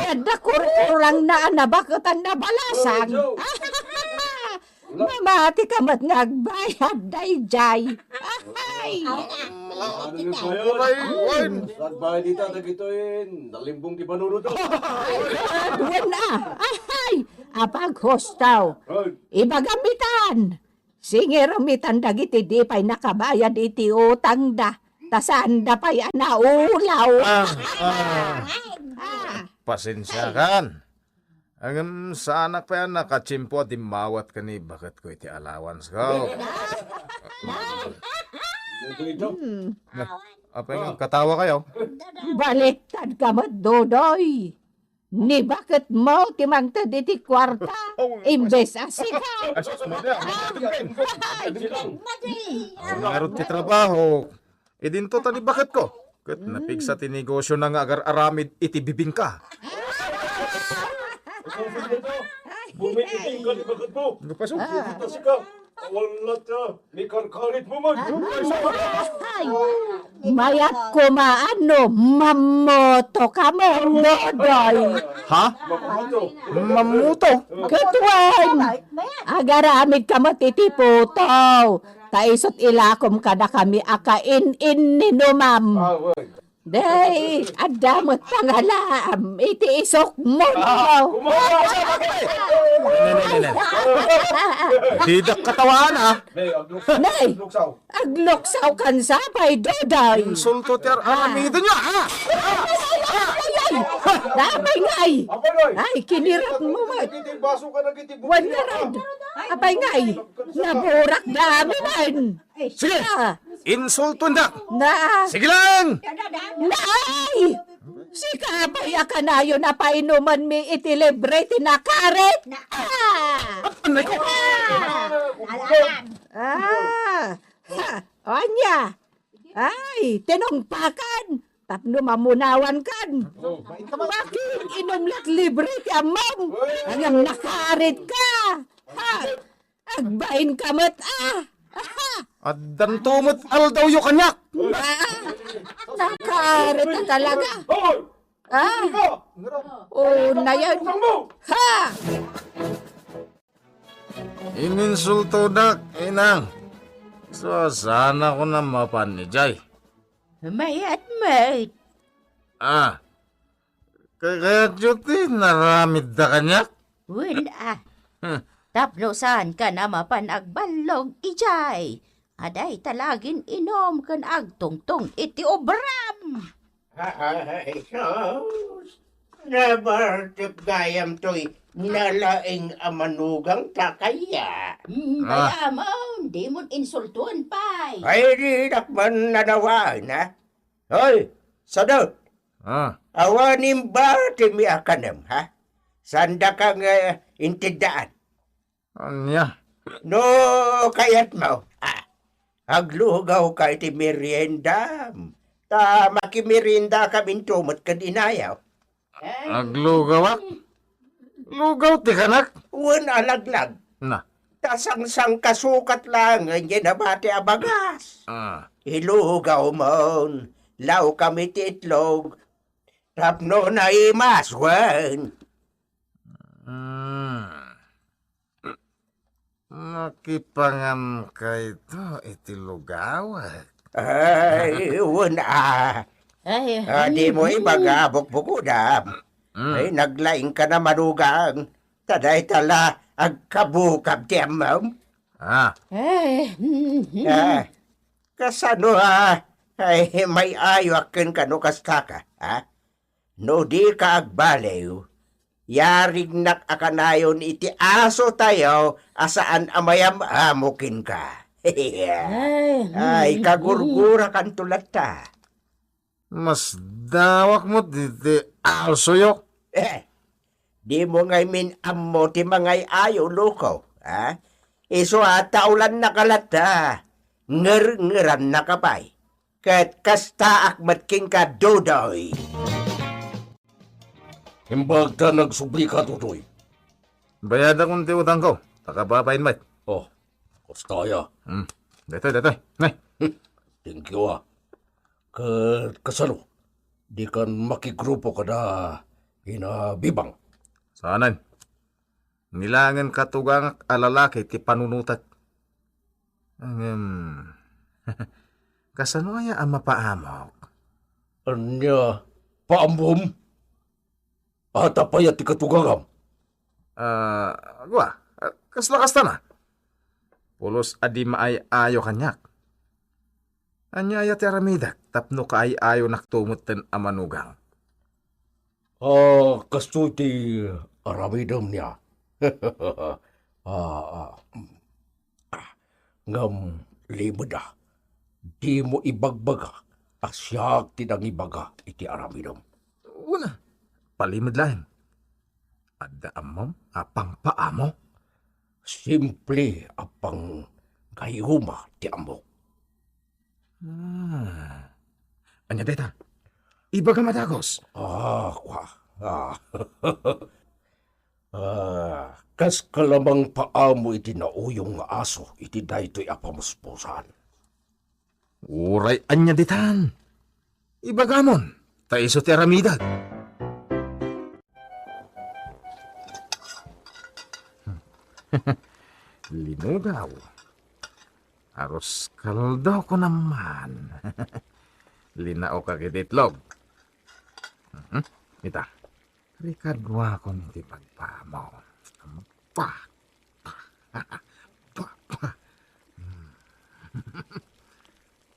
Adda kurkurangna a nabaketan a balasang. Mm, Joe. Mamati ka met nga agbayad daydiay. Ay! Ano yung bayad? Ay, wine. Nagbayad ita, dagitoy, nalimbong ti panunod. Ay, wen a. Ay! Apaghustaw. Ay. Ibagam itan. Singiram itan dagiti di pay nakabayad iti utangda, ta saanda pay a naulaw. Ah, ah. Ah. Pasensiakan. Ngem, saanak pay a nakatiempo a dimmawat ken ni baketko iti allowance ko. Hmm. Apay nga, katawa kayo? Baliktad ka met, Dodoy. Ni baketmo ti mangted iti kuarta, imbes a sika. Ay, sus, Maria. Ang ngarud ti trabaho, idinto ta ni baketko. Ket napigsa ti negosyo na nga agar-aramid iti bibingka. Bumibibingka ni baketmo. Ano pa, so? Ita sika. Wala ta. Ni karkarit mo man. Ay! Mayat koma no mammoto kamo, Dodoy. Ha? Mammoto. Mammoto? Ket wen, agaramid kamo ti puto. Ta isut' ilakom kadakami a kain-inninumam. Ah, wen. Day, adda met pangalaam iti isukmo. Ah, kumawa ka sa akin! Ne, ne, ne, ne. Didak katawaan, ah. Ne, agluksaw. Nay! Agluksaw. Agluksaw kan sapay, Dodoy. Insulto ti ar-, ah, aramidon niya, ah! Ay, ay, ay, ay, ay! Apay ngay! Apay ngay! Ay, kinirap mo, Mat. Nagiti baso ka, nagiti butya. Wan na rin. Apay ngay! Naburak na amin, ay! Sige! Ah! Insulto, indak! Na! Sige lang! Nay! Sika pay a kanayon a painumanmi iti libre ti nakarit! Ah! Anay ko! Ah! Ah! Ha! Anya? Ay, tinungpakan! tapno mamunawankan. Makiinum la't libre ti ammom. Ngem nakarit ka. Ha? Agbain ka met, ah. Aha. Addanto met aldawyo kaniak. Ah. Nakarit ka talaga. Ah. Oh, nayan. Ha. Ininsultodak, inang. Sasana ko na mapan idiay. Mayat met. Ah, kayatyo ti naramidda kaniak? Wen, ah. Hmm. Tapno saan ka na mapan agballog idiay. Aday ta lagin inom ken agtungtong iti obram. Ay, sus! Nabartep gayam toy nalaing a manugang ta kaya. Mm, ah. Kaya mo, di mo insultuan pay. Ay, di dakman nanawan, ha? Hoy, Sadot! Ah. Awanen ba ti miakanem, ha? Sanda ka nga intiddaan? Ania? No kayatmo, ah, aglugawka iti meriendam. Ta makimeriendakaminto met ken inayaw. Aglugawak? Lugaw ti kanak? Wen a laglag. Na. Ta sangsangkasukat laengen diay nabati a bagas. Ah. Ilugawmon, lawkam iti itlog. Tapno naimas, wen. Hmm. Makipangan kayto iti lugawek. Ay, wen a. Ay, ah, di mo ibaga, bukbukodam. Mm. Ay, naglaing ka na manugang. Ta dayta la agkabukab ti ammom. Ah. Ay, mm, mm. Ah, kasano a, ay, may-ayo akken kano kasta ka, ha? No di ka agbaliw, yarignak a kanayon iti aso tayo a saan a mayam-amo kenka. Ay, ay, mm, kagurgurakanto latta. Masdawak met diti asoyo. Eh, di mo ngay-min ammo ti mangay-ayo, loko, ha? Isu a taulannaka latta, ngerngerannaka pay. Ket kastaak met kenka, Dodoy. Imbag ta nagsublika, Dodoy. Bayadakon ti utangko, ta kababain met. Oh, kasta aya. Hmm. Daytoy, daytoy. Nay. Hmm. Thank you, ah. Ket kasano? Dikan makigrupo kada ina Bibang? Saanen. Nilangen katugangak a lalaki ti panunotek. Ngem, kasano aya a mapaamok? Ania, paammom? Ata pay a ti katugangam? Ah, agua, ah, kasla kastana. Pulos a di maay-ayo kaniak. Ania aya ti aramidek tapno kaay-ayonakto metten a manugang? Ah, kastoy ti aramidem, nia. Ah, ah, mm. Ah, ngem limed a, dimo ibagbaga a siak ti nangibaga iti aramidem. Una, palimed laeng. Adda ammom a pangpaamo? Simple a panggayuma ti ammok. Ah. Ania dayta? Ibagam a dagus. Ah, kua. Ah. Ah, kas ka la mangpaamo iti nauyong nga aso iti daytoy a pamuspusan. Uray ania ditan? Ibagamon, ta isu ti aramidek. Linugaw. Arus kaldo ko naman. Linaokak iti itlog. Mhm. Ita, rikaduakon iti pagpaamo. Bah! Bah! Bah!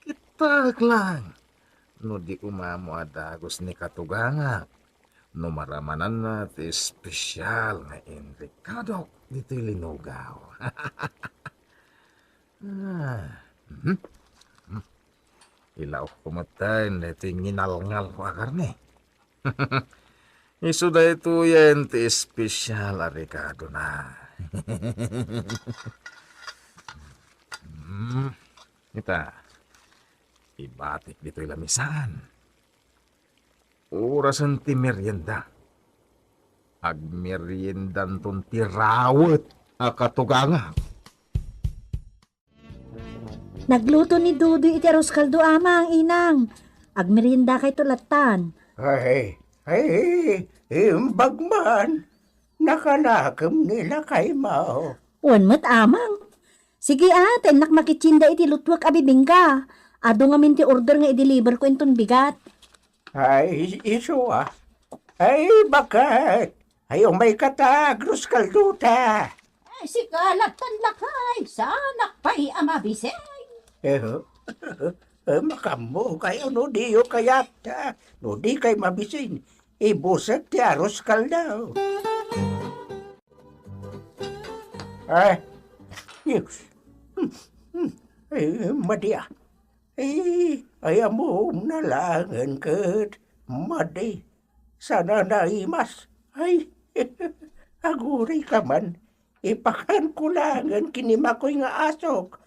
Kitak lang no di umamo a dagus ni katugangak no maramananna ti espesial nga inrikadok ditoy linugaw. Ah, mhm. Hmm. Ilaok ko metten daytoy nginalngal ko a karne. Isu daytoyen ti espesial a rekadona. Hmm. Ita, ibatik ditoy lamisaan. orasen ti merienda. Agmeriendanton ti rawet a katugangak. Nagluto ni Dudoy iti arroz caldo, Amang, Inang. Agmeriendakayto lattan. Ay, ay, imbag man. Nakalakem ni lakaymo. Wen met, Amang. Sige, a, ta innak makitsienda iti lutuek a bibingka. Adu ngamin ti order nga i-deliver ko inton bigat. Ay, isu, a. Ay, baket. Ay, umayka ta, arroz caldo ta. Ay, sika lattan, lakay, saanak pay a mabising. Eh, eh, makaammokayo no diyo kayat, a, no dikay mabising, ibusek ti arroz caldo. Ay, hmm, hmm, eh, madi, a. Eh, ay, ammom na laengen ket madi. Sana naimas. Ay, agurayka man. Ipakanko laengen ken ni Makoy nga asok.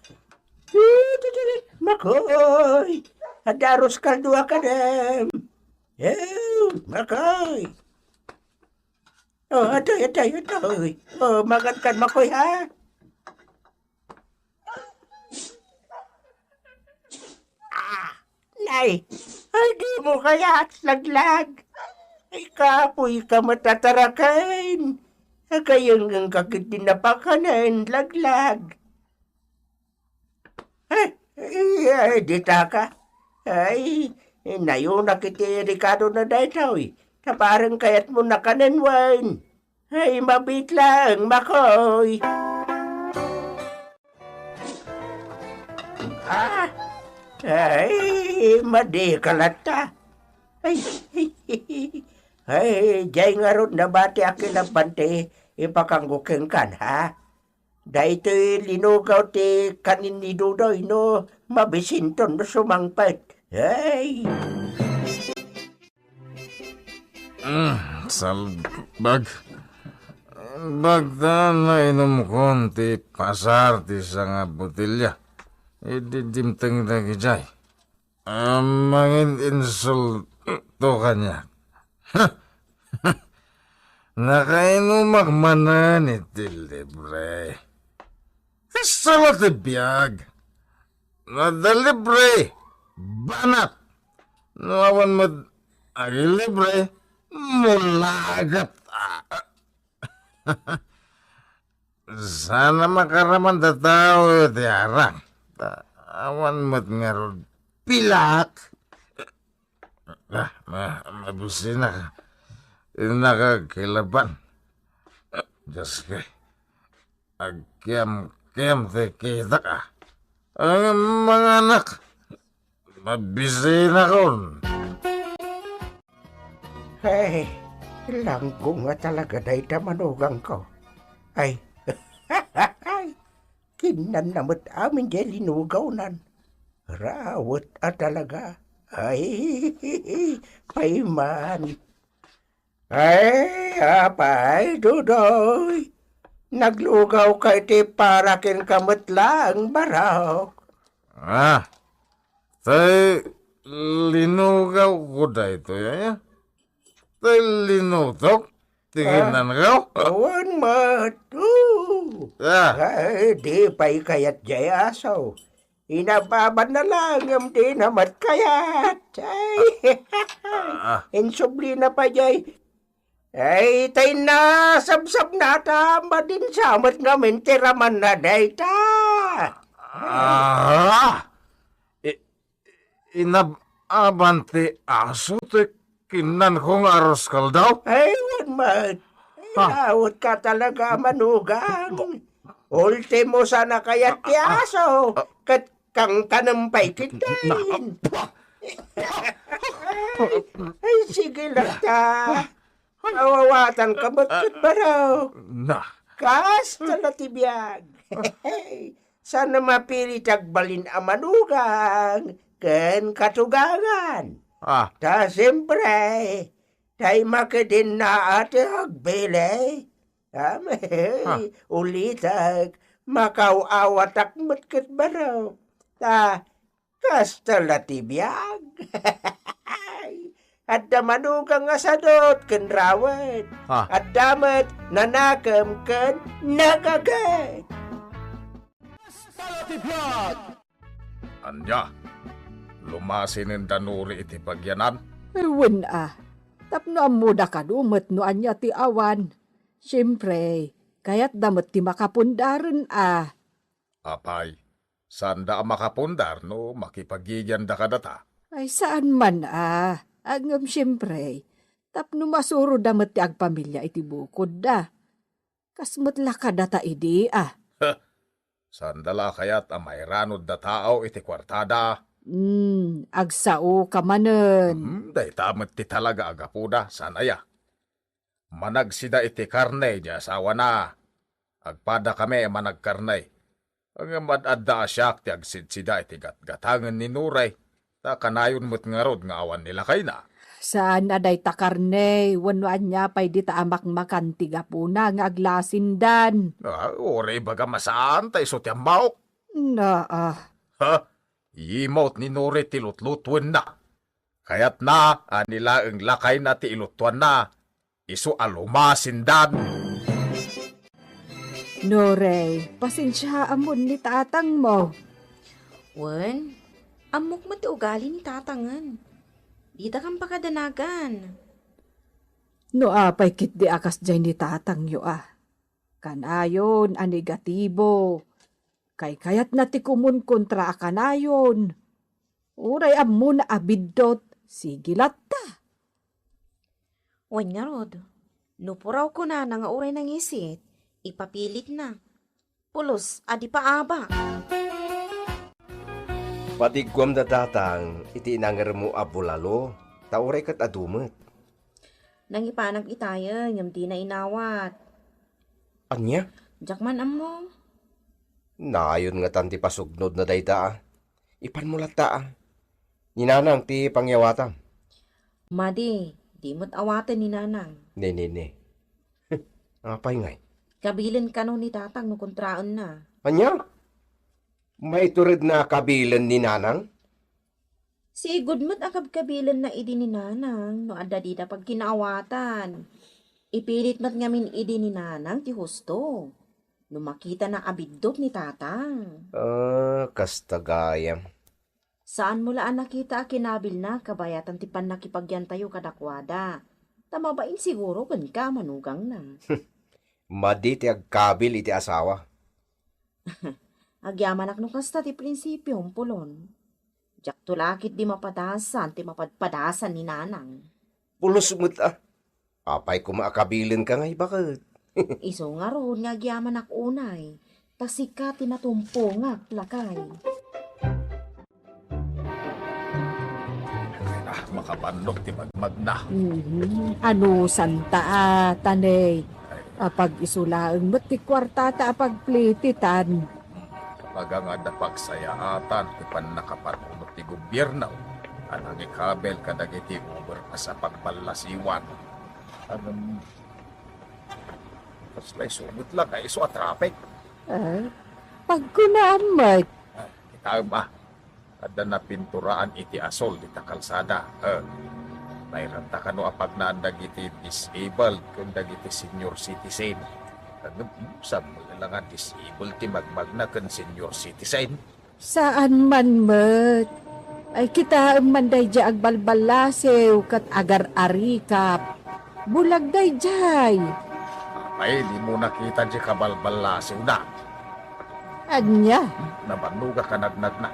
Makoy! Adda arroz caldo a kadem. Eh, Makoy! Oh, atoy, atoy, atoy. Oh, magankan, Makoy, ha? Ah, nay, ay, dimo kayat laglag. Ay, kapoyka met a taraken. Agayengngengka ketdi napakanen, laglag. Ay, ay, ay, ditaka. Ay, nayonak iti rekadona daytoy. Ta bareng kayatmo nakanen wen. Ay, mabiit laeng, Makoy. Ah, ay, madika latta. Ay, ay, ay, diay ngarud nabati a kinapante ipakanggo kenkan, ha? Daytoy linugaw ti kanen ni Dudoy no mabisinton no sumangpet. Ay! Mm, salbag. Bagta nainumkon ti pasar ti sanga botelya. Idi dimteng dagijay. Ah, mangininsulto kaniak. Nakainumak manen iti libre. Kasla ti biag. No adda libre, banat. No awan met agilibre, mulagat. Ah. Saan a makaraman ti tao iti arak. Ta awan met ngarud pilak. Ah, ma-, mabisinak. Innaka kilaban. Diyos ko. Agkiamkiam ti kitak, a. Ang mga anak, mabisinakon. Hey, langgo nga talaga dayta manugangko. Ay, kinnanna met amin diay linugawnan. Rawet a talaga. Ay, payman. Ay, apay, Dudoy. Naglugawka iti para kenka met laeng, barok. Ah, tay linugawko daytoy, aya? Tay linutok ti kinnanko? Awan met. Oo. Ah. Ay, di pay kayat diay aso. Inababanna laeng ngem dina met kayat. Ay. Ah. Insublina pay diay. Ay, tay nasabsabna ta madinsa met ngamin ti ramanna dayta. Ah. I-, inab-aban ti aso ti kinnanko nga arroz caldo? Ay, wen met. Ay, rawet ka talaga, manugang. Ultimo sana kayat ti aso, ket kangkanem pay ketdin. Ay, sige latta. Awawatanka met ket barok. Na. Kasta la ti biag. Saan a mapili ti agbalin a manugang ken katugangan. Ah. Ta siempre, tay makedinna a ti agbilin. Am, hey, ulitek, makaw-awatak met ket barok. Ta, kasta la ti biag. Adda manugang nga sadut ken rawet. Ha? Adda met nanakem ken nagaget. Basta ti biag! Ania? Lumasinen da Nuri iti pagyanan? Wen a, tapno ammoda kano met no ania ti awan. Siempre, kayatda met ti makapundaren a. Apay, saanda a makapundar no makipagigianda kadata? Ay, saan man a. Ngem siempre, tapno masuroda met ti agpamilia iti bukodda. Kas met la kadata idi a. Saanda la kayat a mairanudda tao iti kuartada? Hmm, agsaoka manen. Hmm, dayta met ti talaga a gapuda, saan aya? Managsida iti karne ti asawana. Agpadakami a managkarne. Ngem ad-adda a siak ti agsidsida iti gatgatangen ni Nuri, ta kanayon met ngarud nga awan ni lakayna. Saan a dayta karne, wenno ania pay dita a makmakan ti gapuna nga aglasindan? Ah, uray ibagam a saan, ta isu ti ammaok. Naa. Ha? Yimut ni Nuri ti lutlutuenna. Kayatna a ni laeng lakayna ti ilutuanna, isu a lumasindan. Nuri, pasensiaam ni tatangmo. Wen, ammok met ti ugali ni tatangen. Ditakam pakadanagan. No apay ketdi a kasdiay ni tatangyo a. Kanayon a negatibo. Kaykayatna ti kumun kontra a kanayon. Uray ammona a biddut, sige latta. Wen ngarud, no puraw kunana nga uray nangisit, ipapilitna. Pulos a di paaba. Padiguam da tatang iti inangermo a bulalo, ta uray ket adu met. Nangipanak itayen, ngem dina inawat. Ania? Diak man ammo. Nayon ngatan ti pasugnodna dayta a. Ipanmo latta a. Ni Nanang ti pangyawatam. Madi, di met awaten ni Nanang. Ne, ne, ne. Apay ngay? Kabilen kano ni tatang no kontraenna. Ania? Maituredna a kabilen ni Nanang? Sigud met a kabkabilenna idi ni Nanang no adda dida pagkinaawatan. Ipilit met ngamin idi ni Nanang ti husto. No makitana a biddut ni tatang. Ah, kasta gayam. Saanmo la a nakita a kinabilna kabayatan ti pannakipagyantayo kadakuada. Ta mabain siguro kenka a manugangna. Madi ti agkabil iti asawa. Agyamanak no kasta ti prinsipiom, Pulon. Diakto la ketdi mapadasan ti mapadpadasan ni Nanang. Pulos met a. Apay koma a kabilenka ngay baket? Isu ngarud nga agyamanak unay, ta sika ti natumpongak, lakay. Ay, ah, makabannok ti magmagna. Mhm. Anusanta a, taney. A pag-isu laeng met ti kuartata a pagplititan. Talaga nga adda pagsayaatan ti pannakapanunot ti gobierno a nangikabil kadagiti overpass a pagballasiwan. Ngem, kasla isu met la nga isu a traffic. Ah, pagkunaam met. Ah, kitaem a. Adda napinturaan iti asul dita kalsada. Eh, nairanta kano a pagnaan dagiti disabled ken dagiti senior citizen? Ngem, saan met la nga disabled ti magmagna ken senior citizen? Saan man met. Ay, kitaem man daydiay agbalballasiw ket agar-arikap. Bulag daydiay. Ay, dimo nakita diay kabalballasiwna? Ania? Nabannogak a nagnagna.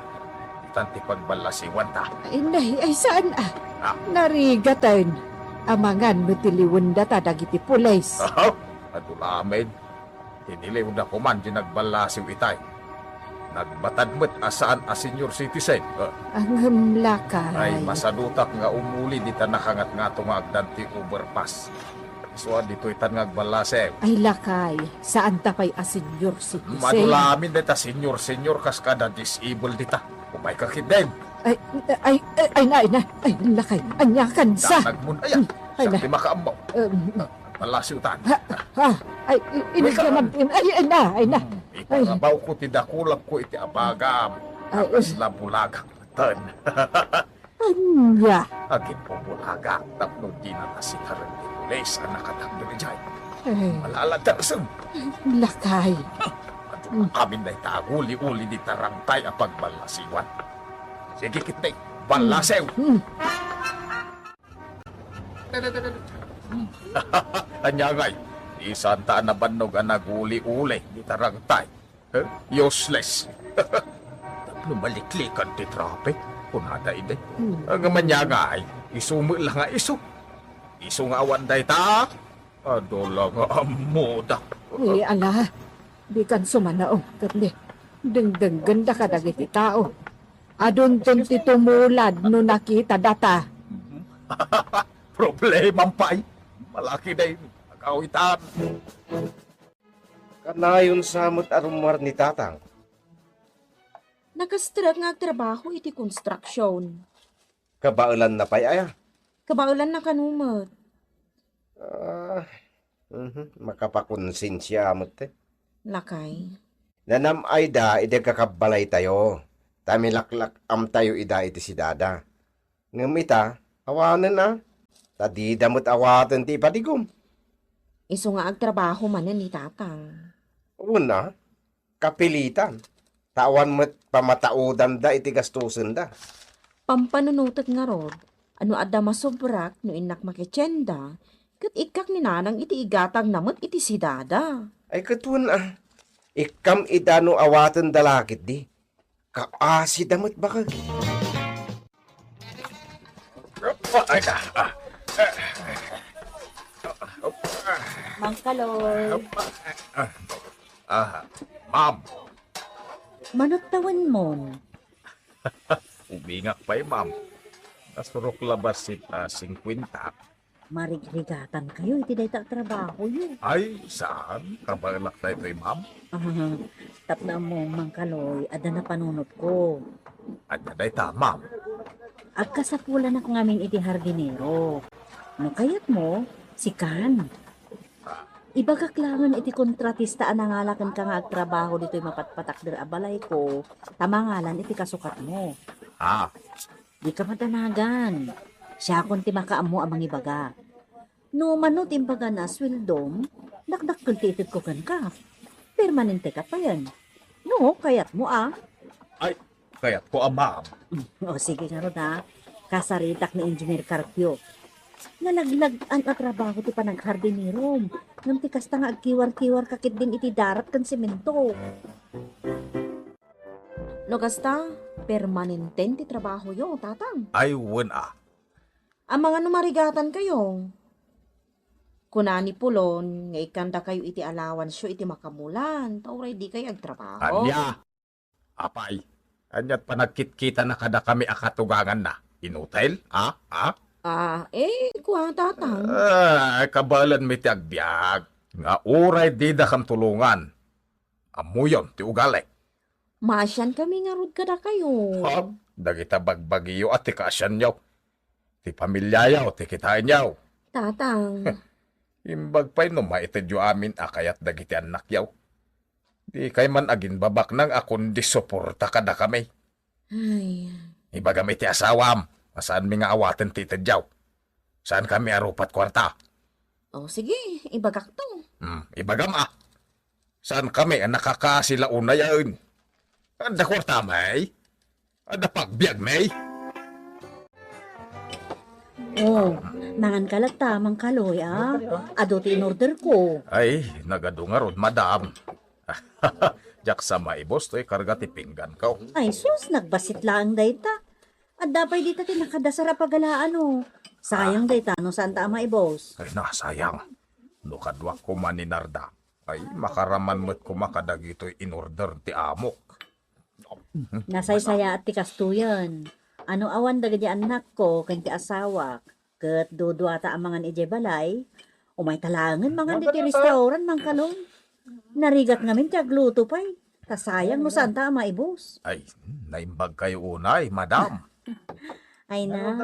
Itan ti pagballasiwanta. Ay, nay, ay, saan a? Ah. Narigaten. Amangan no ti liwendata dagiti pulis. Aha, adu lamen. Tiniliwda koman diay nagballasiw itay. Nagbatad met a saan a senior citizen. Ah. Ngem lakay. Ay, masadutak nga umuli dita nakangatngato nga agdan ti overpass. Isu a ditoy tan nga agballasew. Ay, lakay, saanta pay a senior citizen. Madulamin dayta senior-senior kas kada disabled dita. Umayka ketdin. Ay, ay, ay, ay, na, ay, na. Ay, lakay, aniakansa. Danagmon, aya. Ay, siak na. Ti makaammo. Um, Agballasew tan. Ha, ha, ay, i-, Wait, inigyan ah. Ng-, ay, ay, na, ay, na. Hmm, Ay. Iparabawko ti dakulapko iti abagam. Ay, Akas ay. La bulagak tan. Ania? Agimbubulagak tapno dina nasitaren ti pulis a nakatakder idiay. Eh. Malaladarsen. Lakay. Adu amin dayta aguli-uli dita rangtay a pagballasiwan. Sige, ketdi, ballasew. Hmm. Ania ngay, di santa a nabannog a naguli-uli dita rangtay. Eh, useless. Tapno maliklikan ti traffic, kunada idi. Hmm. Ngem ania ngay, isu met la nga isu. Isu nga awan dayta, adu la nga ammoda. Eh, ala, dikan sumanaw, ketdi. Dengdenggen da kadagiti tao. Adunton ti tumulad no nakita data. Problemam pay. Malaki day agawitan. Kanayon sa met a rummuar ni Tatang. Nakastrek nga agtrabaho iti construction. Kabaelanna pay aya? Kabaelanna kano met. Ah, mhm, makapakonsensia met, eh. Lakay. Nanam-ayda idi agkakabbalaytayo, ta milaklak-amtayo ida iti sidada. Ngem ita, awanen a, ta dida met awaten ti ipadigom. Isu nga agtrabaho manen ni Tatang. Wen a, kapilitan, ta awan met pamataudanda iti gastosenda. Pampanunotek ngarud, no adda masobrak no innak makitienda, ket ikkak ni Nanang iti igatangna met iti sidada. Ay, ket wen a, ikkam ida no awatenda la ketdi. Kaasida met bakek. Ay, ah, ah. Mang Kaloy. Ah, ma'am. Mano't tawenmon? Ubingak pay, ma'am. Nasurok la bassit a singkuenta. Marigrigatankayo iti dayta a trabahoyo. Ay, saan? Kabaelak daytoy, ma'am. Ah, tapno ammom, Mang Kaloy, adda napanunotko. Ania dayta, ma'am? Agkasapulanak ngamin iti hardinero. No kayatmo, sikan. Ah. Ibagak laengen iti kontratista a nangala kenka nga agtrabaho ditoy mapatpatakder a balayko, ta mangalan iti kasukatmo. Ah. Dika madanagan. Siakon ti makaammo a mangibaga. No mano ti imbagana a sueldom, dakdakkel ti itedko kenka. Permanenteka payen. No, kayatmo a. Ay, kayatko a, ma'am. O, sige ngarud, ha. Kasaritak ni Engineer Carpio. Nalaglag-an a trabaho ti panaghardinerom. Ngem ti kasta nga agkiwar-kiwarka ketdin iti darat ken semento. No kasta, permanenten ti trabahoyo, Tatang. Ay, wen a. Amangan no marigatankayo. Kuna ni Pulon nga ikkandakayo iti allowanceo iti makamulan, ta uray dikay agtrabaho. Ania? Apay, ania't panagkitkitana kadakami a katuganganna? Inutil? Ha? Ha? Ah, eh, kua, Tatang. Ah, kabaelanmi ti agbiag nga uray didakam tulongan. Ammoyon ti ugali. Maasiankami ngarud kadakayo. Ha? Dagita bagbagiyo a ti kaasianyo. Ti pamiliayo ti kitaenyo. Tatang. Imbag pay no maitedyo amin a kayat dagiti annakyo. Dikay man aginbabaknang a kundi suporta kadakami. Ay. Ibagam iti asawam a saanmi nga awaten ti itedyo. Saankami a rupat kuarta. O, sige, ibagakto. Hmm, ibagam a. Saankami a nakakasi la unayen. Adda kuartami? Adda pagbiagmi? O, manganka latta, Mang Kaloy, a. Adu ti inorderko. Ay, nagadu ngarud, madam. Diak sa maibus toy karga ti pingganko. Ay, sus, nagbassit laeng dayta. Adda pay dita ti nakadasar a pagalaan, o. Sayang dayta no saanta a maibus. Ay na, sayang. No kaduak koma ni Narda, ay, makaraman met koma kadagitoy inorder ti amok. Nasaysayaat ti kastoyen. No awan dagiti annakko ken ti asawak, ket duduata a mangan idiay balay, umayta laengen mangan ditoy restaurant, Mang Kaloy. Narigat ngamin ti agluto pay. Ta sayang no saanta a maibus. Ay, naimbagkayo unay, madam. Ay na,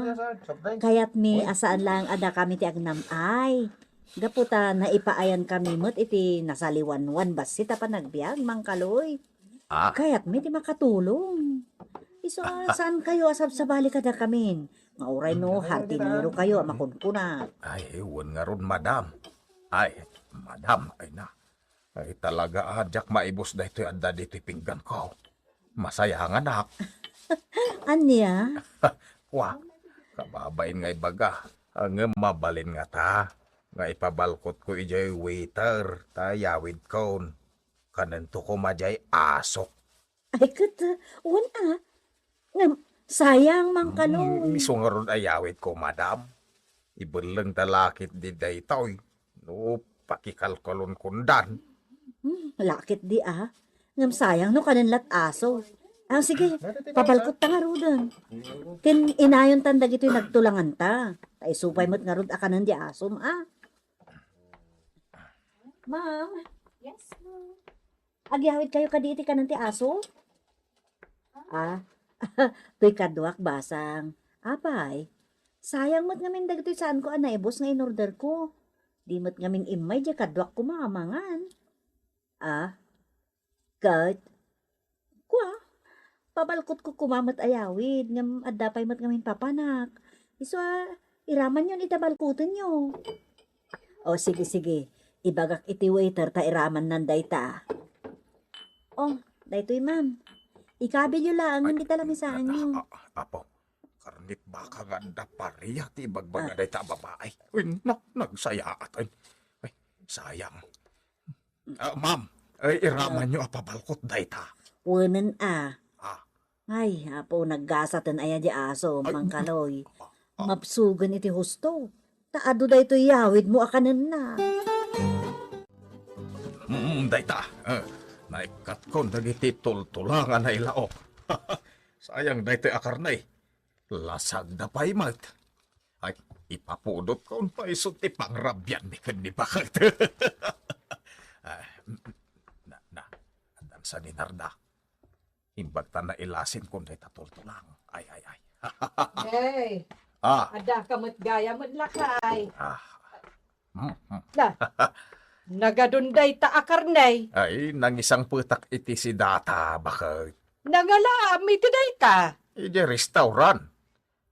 kayatmi a saan laeng a dakami ti agnam-ay. Gapu ta naipaayankami met iti nasaliwanwan bassit a panagbiag, Mang Kaloy. Ah. Kayatmi ti makatulong. Isu a saankayo a sabsabali kadakamin. Nga uray no, hardinero kayo a makunkuna. Ay, wen ngarud, madam. Ay, madam, ay na. Ay, talaga a diak maibus daytoy adda ditoy pingganko. Masayanganak. Ania? Wa, kababain nga ibaga. Ngem mabalin ngata nga ipabalkotko idiay waiter ta yawidkon. Kanento koma diay asok. Ay, ket, wen a. Ngem, sayang, Mang Kaloy. Mm, isu ngarud a yawidko, madam. Ibellengta lakit di daytoy. No, pakikalkalon kundan. Hmm, lakit di a. Ngem sayang no kanen lat aso. Ah, sige, pabalkot ta ngaruden. Ken inayon tan dagitoy nagtulanganta. Ta isu pay met ngarud a kanen di asom, a. Ma'am. Yes, ma'am. Agyawid kayo kadi iti kanen ti aso? Ah, toy kaduak, basang. Apay, sayang met ngamin dagitoy saanko a naibus nga inorderko. Di met ngamin immay diay kaduak koma a mangan. Ah, ket, kua, pabalkotko koma met a yawid, ngem adda pay met ngamin papanak. Isu a, iramanyon ita balkotenyo. O, sige, sige. Ibagak iti waiter ta iramannan dayta. O, daytoy, ma'am. Ikabilyo laengen dita lamisaanyo. A-, a-, apo, karnit baka nga adda paria ti ibagbaga dayta a babai. Uy, na, nagsayaat. Ay, ay, sayang. Ah, ma'am, ay, iramanyo a pabalkot dayta. Wenen a. Ah. Ay, apo, naggasaten aya di aso, Mang Kaloy. Ah, ah. Mapsugen iti husto. Ta adu daytoy yawidmo a kanenna. Mm, dayta. Eh, naikkatkon dagiti tultulang a nailaok. Sayang daytoy a karne. Lasagda pay met. Ay, ipapudotkon pay isu ti pangrabianmi ken ni baket. Ah, na, na, addan sa ni Narda. Imbagta nailasinkon dayta tultulang. Ay, ay, ay. Hey, ah, adda ka met gayam met lakay. Ah. Hmm, hmm. Na, nagadun dayta a karne. Ay, nangisangpetak iti sidata, baket. Nangalaam iti dayta. Iti restaurant.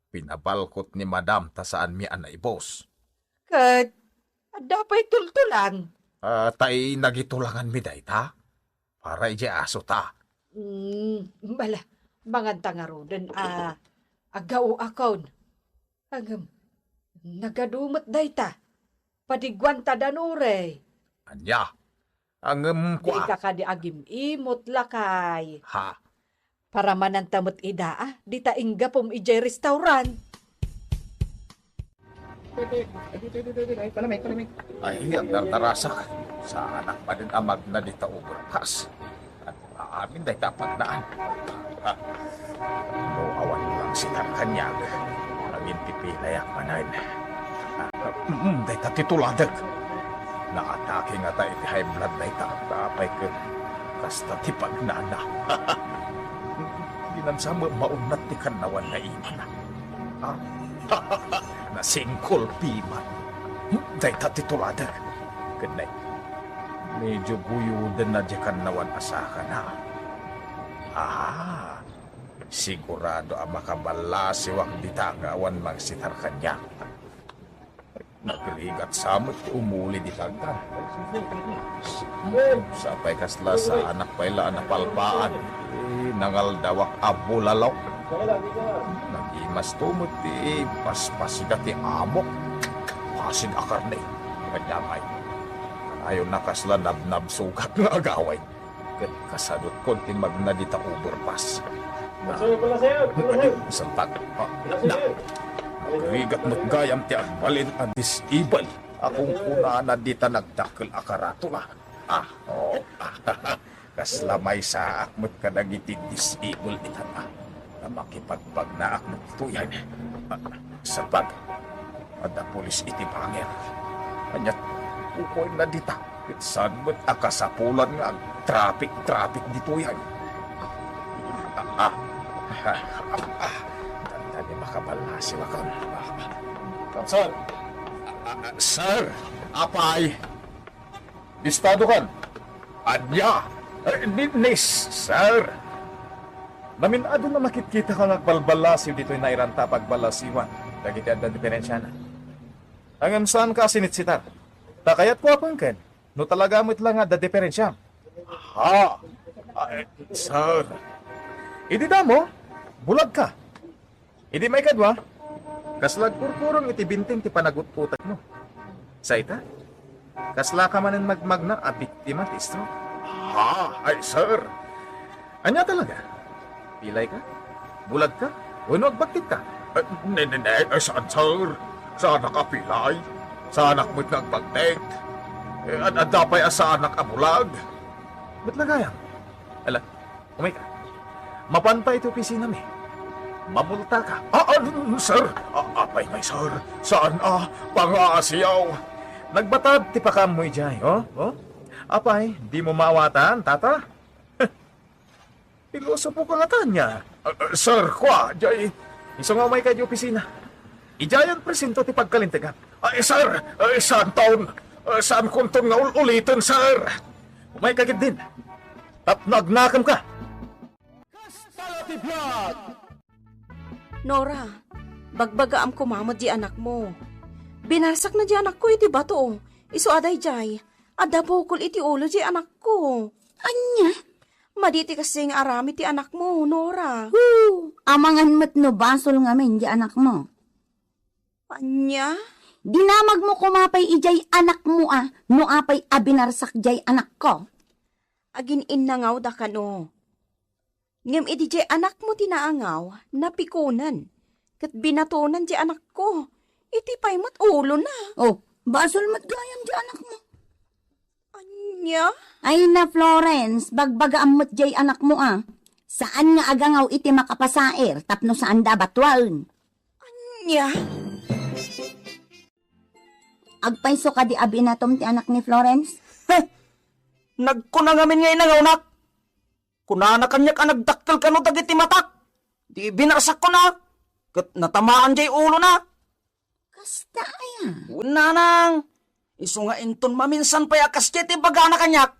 Pinabalkot ni Madam ta saanmi a naibus. Ket adda pay tultulang? Ah, tay nagitulanganmi dayta para idiay asota. Mm, bala, manganta ngaruden a aggauakon. Ngem, nagadu met dayta. Padiguanta danurey. Ania? Ngem kua. Diay ka kadi agim-imot, lakay. Ha? Paramananta met ida, a, dita inggapum idiay restaurant. Ay, agdardarasek. Saanak manen a magna dita overpass. Amin dayta a pagnaan. Ha? No awan lang si Tarkaniag, aginpipilayak manen. Ah, mm, dayta ti tuladek. Naatake ngata iti high blood dayta, apay ket kasta ti pagnana. Binansa met maunnat ti kannawan nga imana. Ah, nasingkolpi man. Dayta ti tuladek. Ket nay, medyo guyodenna diay kannawan a sakana. Ah, sigurado a makaballasiwak dita nga awan mangsitar kaniak. Nagrigat sa met ti umuli dita agdan. Sapay kasla saanak pay la a napalpaan. Eh, nangaldawak a bulalo. Nagimasto met ti paspasga ti amok. Pasid a karne. Kanyamay. Ayon a kasla nabnabsugak nga agaway. Ket kasadutkon ti magna dita overpass. Na, Sir, wala, sir. Wala, sir. Saltag. Ah, wala, na. Sir. Nagrigat met gayam ti agbalin a disable a kunkunana dita nagdakkel a karatula. Ah, oo. Kasla maysaak met kadagiti disable itan, ah. Nga makipagbagnaak met ditoyen. Ah, sabag, adda pulis iti banger. Ania, kukuenna dita. Ket saan met a kasapulan nga agtraffic-traffic ditoy, ay? Ah, ah, ah, ah, dandani makaballasiwakon. Ah, ah. Sir! Ah, ah, sir! Apay! Bistadokan! Ania? Eh, ni, ni, sir! Namin-adun a makitkitak nga agbalballasiw ditoy nairanta a pagballasiwan. Dagiti adda diferensiana. Ngem saanka a sinitsitar. Ta kayatko a pengken, no talaga met la nga adda diferensiam. Ha? Ay, sir. Idi damo, bulagka. Idi maikadua, kasla agkurkurong iti binting ti panagut-utekmo. Sa ita? Kaslaka manen magmagna a biktima ti stroke. Ha? Ay, sir. Ania talaga? Pilay ka? Bulag ka? Wenno agbaktit ka? Eh, ne, ne, ne, eh, saan, sir? Saanak a pilay? Saanak met nga agbaktit? Eh, ad-, adda pay a saanak a bulag? Met la gayam. Ala, umay ka. Mapanta iti opisinami. Mamulta ka. Ah, ah, sir. Ah, apay ngay, sir? Saan a pangaasiyaw? Nagbatad ti pakaammo idiay, oh? Oh? Apay, dimo maawatan, tata? Pilosopo ka ngata ania? Ah, ah, sir, kua, jay, isu nga umay ka di opisina. Idiayen presento ti pagkalintegan. Ay, sir, ay, saanton, ay, saankonton nga ul-uliten, sir. Umay ka ketdin. Tapno agnakem ka. Kasta la ti biag! Nora, bagbagaam koma met di anakmo. Binarsakna di anakko iti bato. Isu a daydiay, adda bukol iti ulo di anakko. Ania? Madi ti kasdiay nga aramid ti anakmo, Nora. Hu! Amangan met no basol ngamin di anakmo. Ania? Dinamagmo koma pay idiay anakmo a, no apay a binarsak diay anakko. Agin-innangawda kano. Ngem idi diay anakmo ti naangaw, napikunen, ket binatonan diay anakko. Iti pay met ulona. Oh, basol met gayam diay anakmo. Ania? Ay na, Florence, bagbagaam met diay anakmo a. Saan nga agangaw iti makapasair tapno saanda a batuaen. Ania? Agpayso kadi a binatom ti anak ni Florence? Heh! Nagkuna ngamin nga inangawnak. Kunana kaniak a nagdakkel kano dagiti matak. Di binarsakko na. Ket natamaan diay ulona. Kasta aya? Wen, nanang. Isu nga inton maminsan pay a kasdiay ti ibagana kaniak.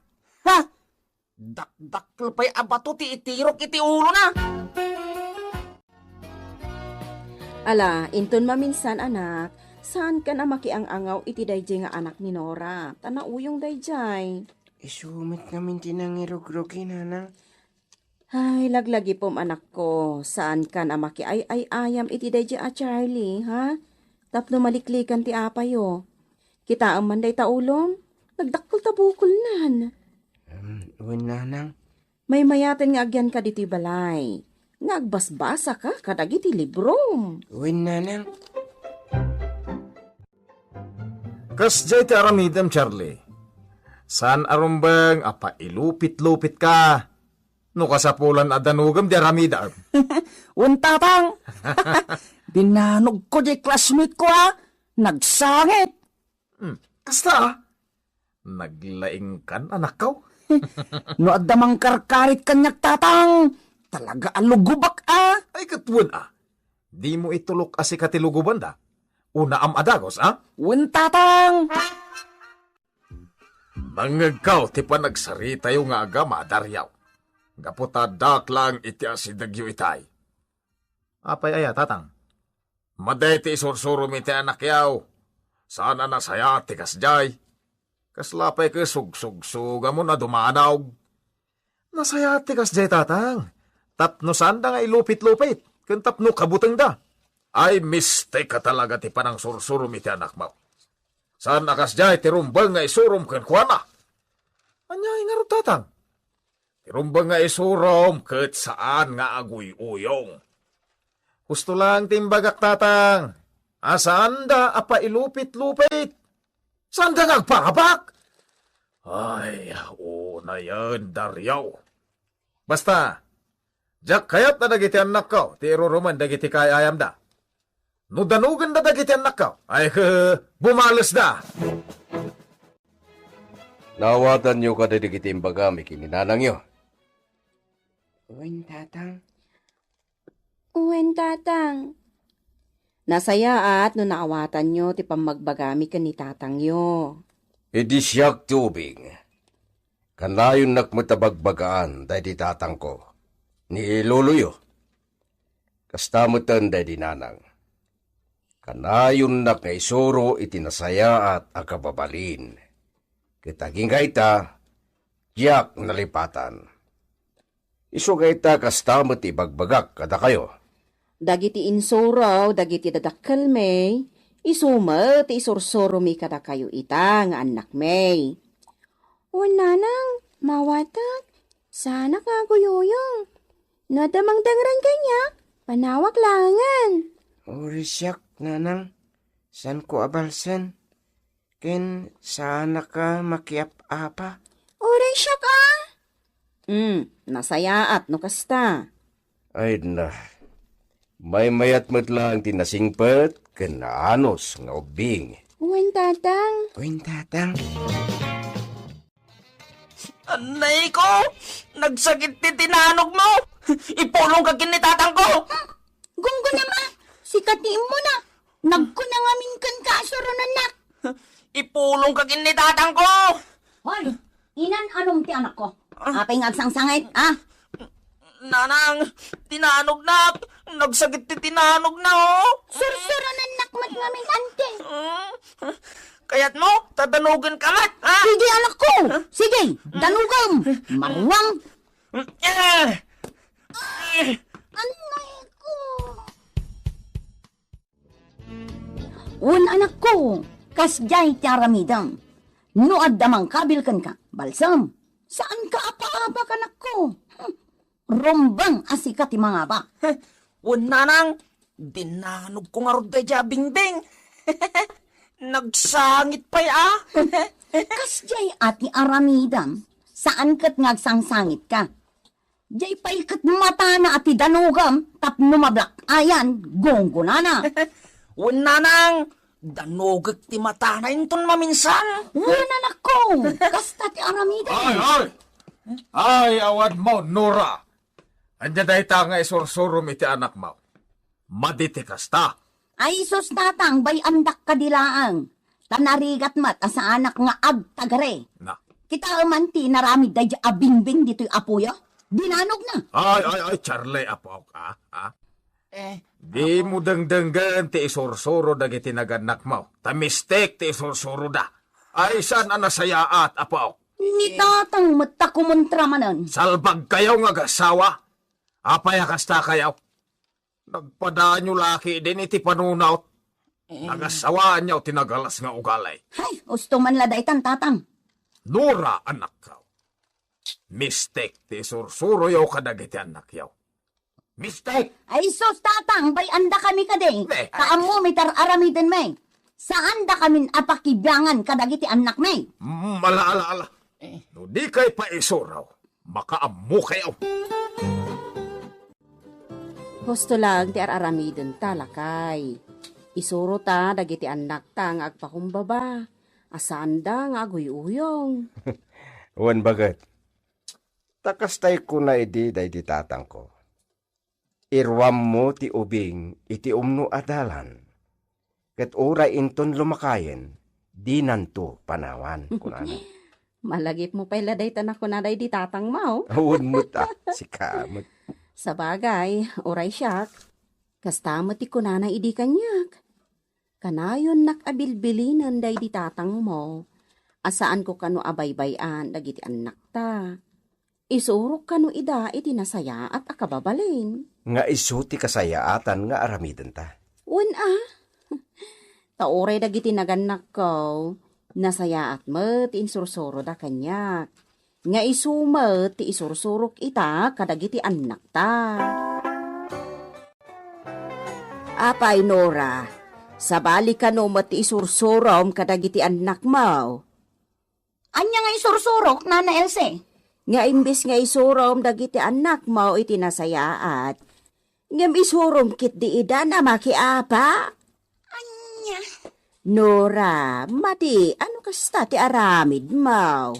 Ha? Dakdakkel pay a bato ti itirok iti ulona. Ala, inton maminsan, anak, saankan a makiang-angaw iti daydiay nga anak ni Nora, ta nauyong daydiay. Isu met ngamin ti nangirugrugi, nanang. Ay, laglagipem, anakko, saankan a makiay-ay-ayam iti daydiay a Charlie, ha? Tapno maliklikan ti apayo. Kitaem man dayta ulom, nagdakkel ta bukolnan. Em, wen, nanang. Maymayaten nga agyanka ditoy balay, nga agbasbasaka kadagiti librom. Wen, nanang. Kasdiay ti aramidem, Charlie. Saan a rumbeng a pailupit-lupitka no kasapulan a danogem ti aramidem. Wen, tatang. Binanogko diay classmate ko, a. Nagsangit. Hmm, kasta, a. Naglaingkan, anakko. No adda mangkarkarit kaniak, tatang, talaga a lugobak, a. Ay, ket wen, a. Dimo itulok a sika ti lugobanda. Unaam a dagus, a? Wen, tatang! Nangngegko ti panagsaritayo nga agama, Dario. Gapu ta addak laeng iti asidegyo itay. Apay aya, tatang? Madi ti isursurom iti anakyo. Saan a nasayaat ti kasdiay. Kasla pay ket sugsugsugamon a dumanog. Nasayaat ti kasdiay, tatang. Tapno saanda nga ilupit-lupit, ken tapno kabutengda. Ay, mistek a talaga ti panangsursurom iti anakmo. Saan a kasdiay ti rumbeng nga isurom kenkuana. Ania ngarud, tatang? Ti rumbeng nga isurom ket saan nga aguy-uyong. Husto laeng ti imbagak, tatang, a saanda a pailupit-lupit. Saanda nga agparabak. Ay, unayen, Dario. Basta, diak kayat a dagiti annakko ti irurumen dagiti kaay-ayamda. No danogenda dagiti annakko, ay, bumalesda. Naawatanyo kadi dagiti imbagami ken ni nanangyo? Wen, tatang. Wen, tatang. Nasayaat no naawatanyo ti pammagbagami ken ni tatangyo. Idi siak ti ubing, kanayonnak met a bagbagaan daydi tatangko, ni loloyo. Kasta metten daydi nanang. Kanayonnak nga isuro iti nasayaat a kababalin. Ket agingga ita, diak nalipatan. Isu nga ita, kasta met ti ibagbagak kadakayo. Dagiti insuro dagiti dadakkelmi, isu met ti isursuromi kadakayo ita nga annakmi. Wen, nanang, mawatek, saanak nga aguyuyong. No adda mangdengren kaniak, panawak laengen. Uray siak, nanang, saanko a balsen. Ken saanak a makiap-apa. Uray siak a. Hmm, nasayaat no kasta. Ay na, maymayat met laeng ti nasingpet ken naanus nga ubbing. Wen, tatang. Wen, tatang. Anay ko! Nagsakit ti tinanogmo! Ipulongka ken ni tatangko! Gunggona, ma! Sika ti immuna! Nagkuna ngamin kenka a suronannak! Ipulongka ken ni tatangko! Hoy! Inan-anom ti anakko? Ah. Apay nga agsangsangit, ah? Nanang, tinanognak! Nagsakit ti tinanogna, oh! Sursuronannak met ngamin, ante! Mm. Kayatmo, ta danogenka met, ha? Sige, anakko! Sige, danogem! Maruang! Eh! Anay ko! Wen, anakko, kasdiay ti aramidem. No adda mangkabil kenka, balsem. Saanka a paabak, anakko. Hmm. Rumbeng a sika ti mangabak. Wen, nanang, dinanogko ngarud daydiay a bingbing. Nagsangit pay a. Kasdiay a ti aramidem, saan ket nga agsangsangitka. Diay pay ket matana a ti danogem tapno mablak-ayan, gunggonana. Wen, nanang, danogek ti matana inton maminsan. Wen, anakko, kasta ti aramidem. Ay, ay! Ay, awanmo, Nora! Ania dayta nga isursurom iti anakmo? Madi ti kasta. Ay sus, tatang, bay-andak kadi laeng. Ta narigat met a saanak nga agtagari. Na. Kitaem man ti naramid daydiay a bingbing ditoy apoyo. Dinanogna. Ay, ay, ay, Charlie, apok, ah, ah. Eh, dimo dengdenggen ti isursuro dagiti nagannakmo. Ta mistek ti isursuroda. Ay, saan a nasayaat, apok? Ni tatang met ta kumontra manen. Salbagkayo nga agassawa. Apay a kastakayo? Nagpadaanyo la ketdin iti panunot. Eh. Nagassawaanyo ti nagalas nga ugali. Hay, usto man la daytan, tatang. Nora, anakko. Mistek ti isursuroyo kadagiti annakyo. Mistek! Ay sus, tatang, bay-andakami kadi. Eh, ta ammomi ti ar-aramidenmi. Saandakamin a pakibiangan kadagiti annakmi. Mm, ala, ala, ala. Eh. No dikay paisuro, makaammokayo. Husto laeng ti ar-aramidenta, lakay. Isurota dagiti annakta nga agpakumbaba, a saanda nga aguyuyong. Wen, baket. Ta kasta kuna idi daydi tatangko. Iruammo ti ubing iti umno a dalan. Ket uray inton lumakayen, dinanto panawan, kunana. Malagipmo pay la dayta a kunada idi tatangmo. Awan met, ah, sika met. Sabagay, uray siak, kasta met ti kunana idi kaniak. Kanayonnak a bilbilinen daydi tatangmo, a saanko kano a baybay-an dagiti annakta. Isurok kano ida iti nasayaat a kababalin. Nga isu ti kasayaatan nga aramidenta. Wen a, ta uray dagiti nagannakko, nasayaat met ti insursuroda kaniak. Nga isu met ti isursurok ita kadagiti annakta. Apay, Nora, sabali kano met ti isursurom kadagiti annakmo? Ania nga isursurok, Nana Else? Nga imbes nga isurom dagiti annakmo iti nasayaat, ngem isurom ketdi ida a makiapa? Ania? Nora, madi, ano kasta ti aramidmo?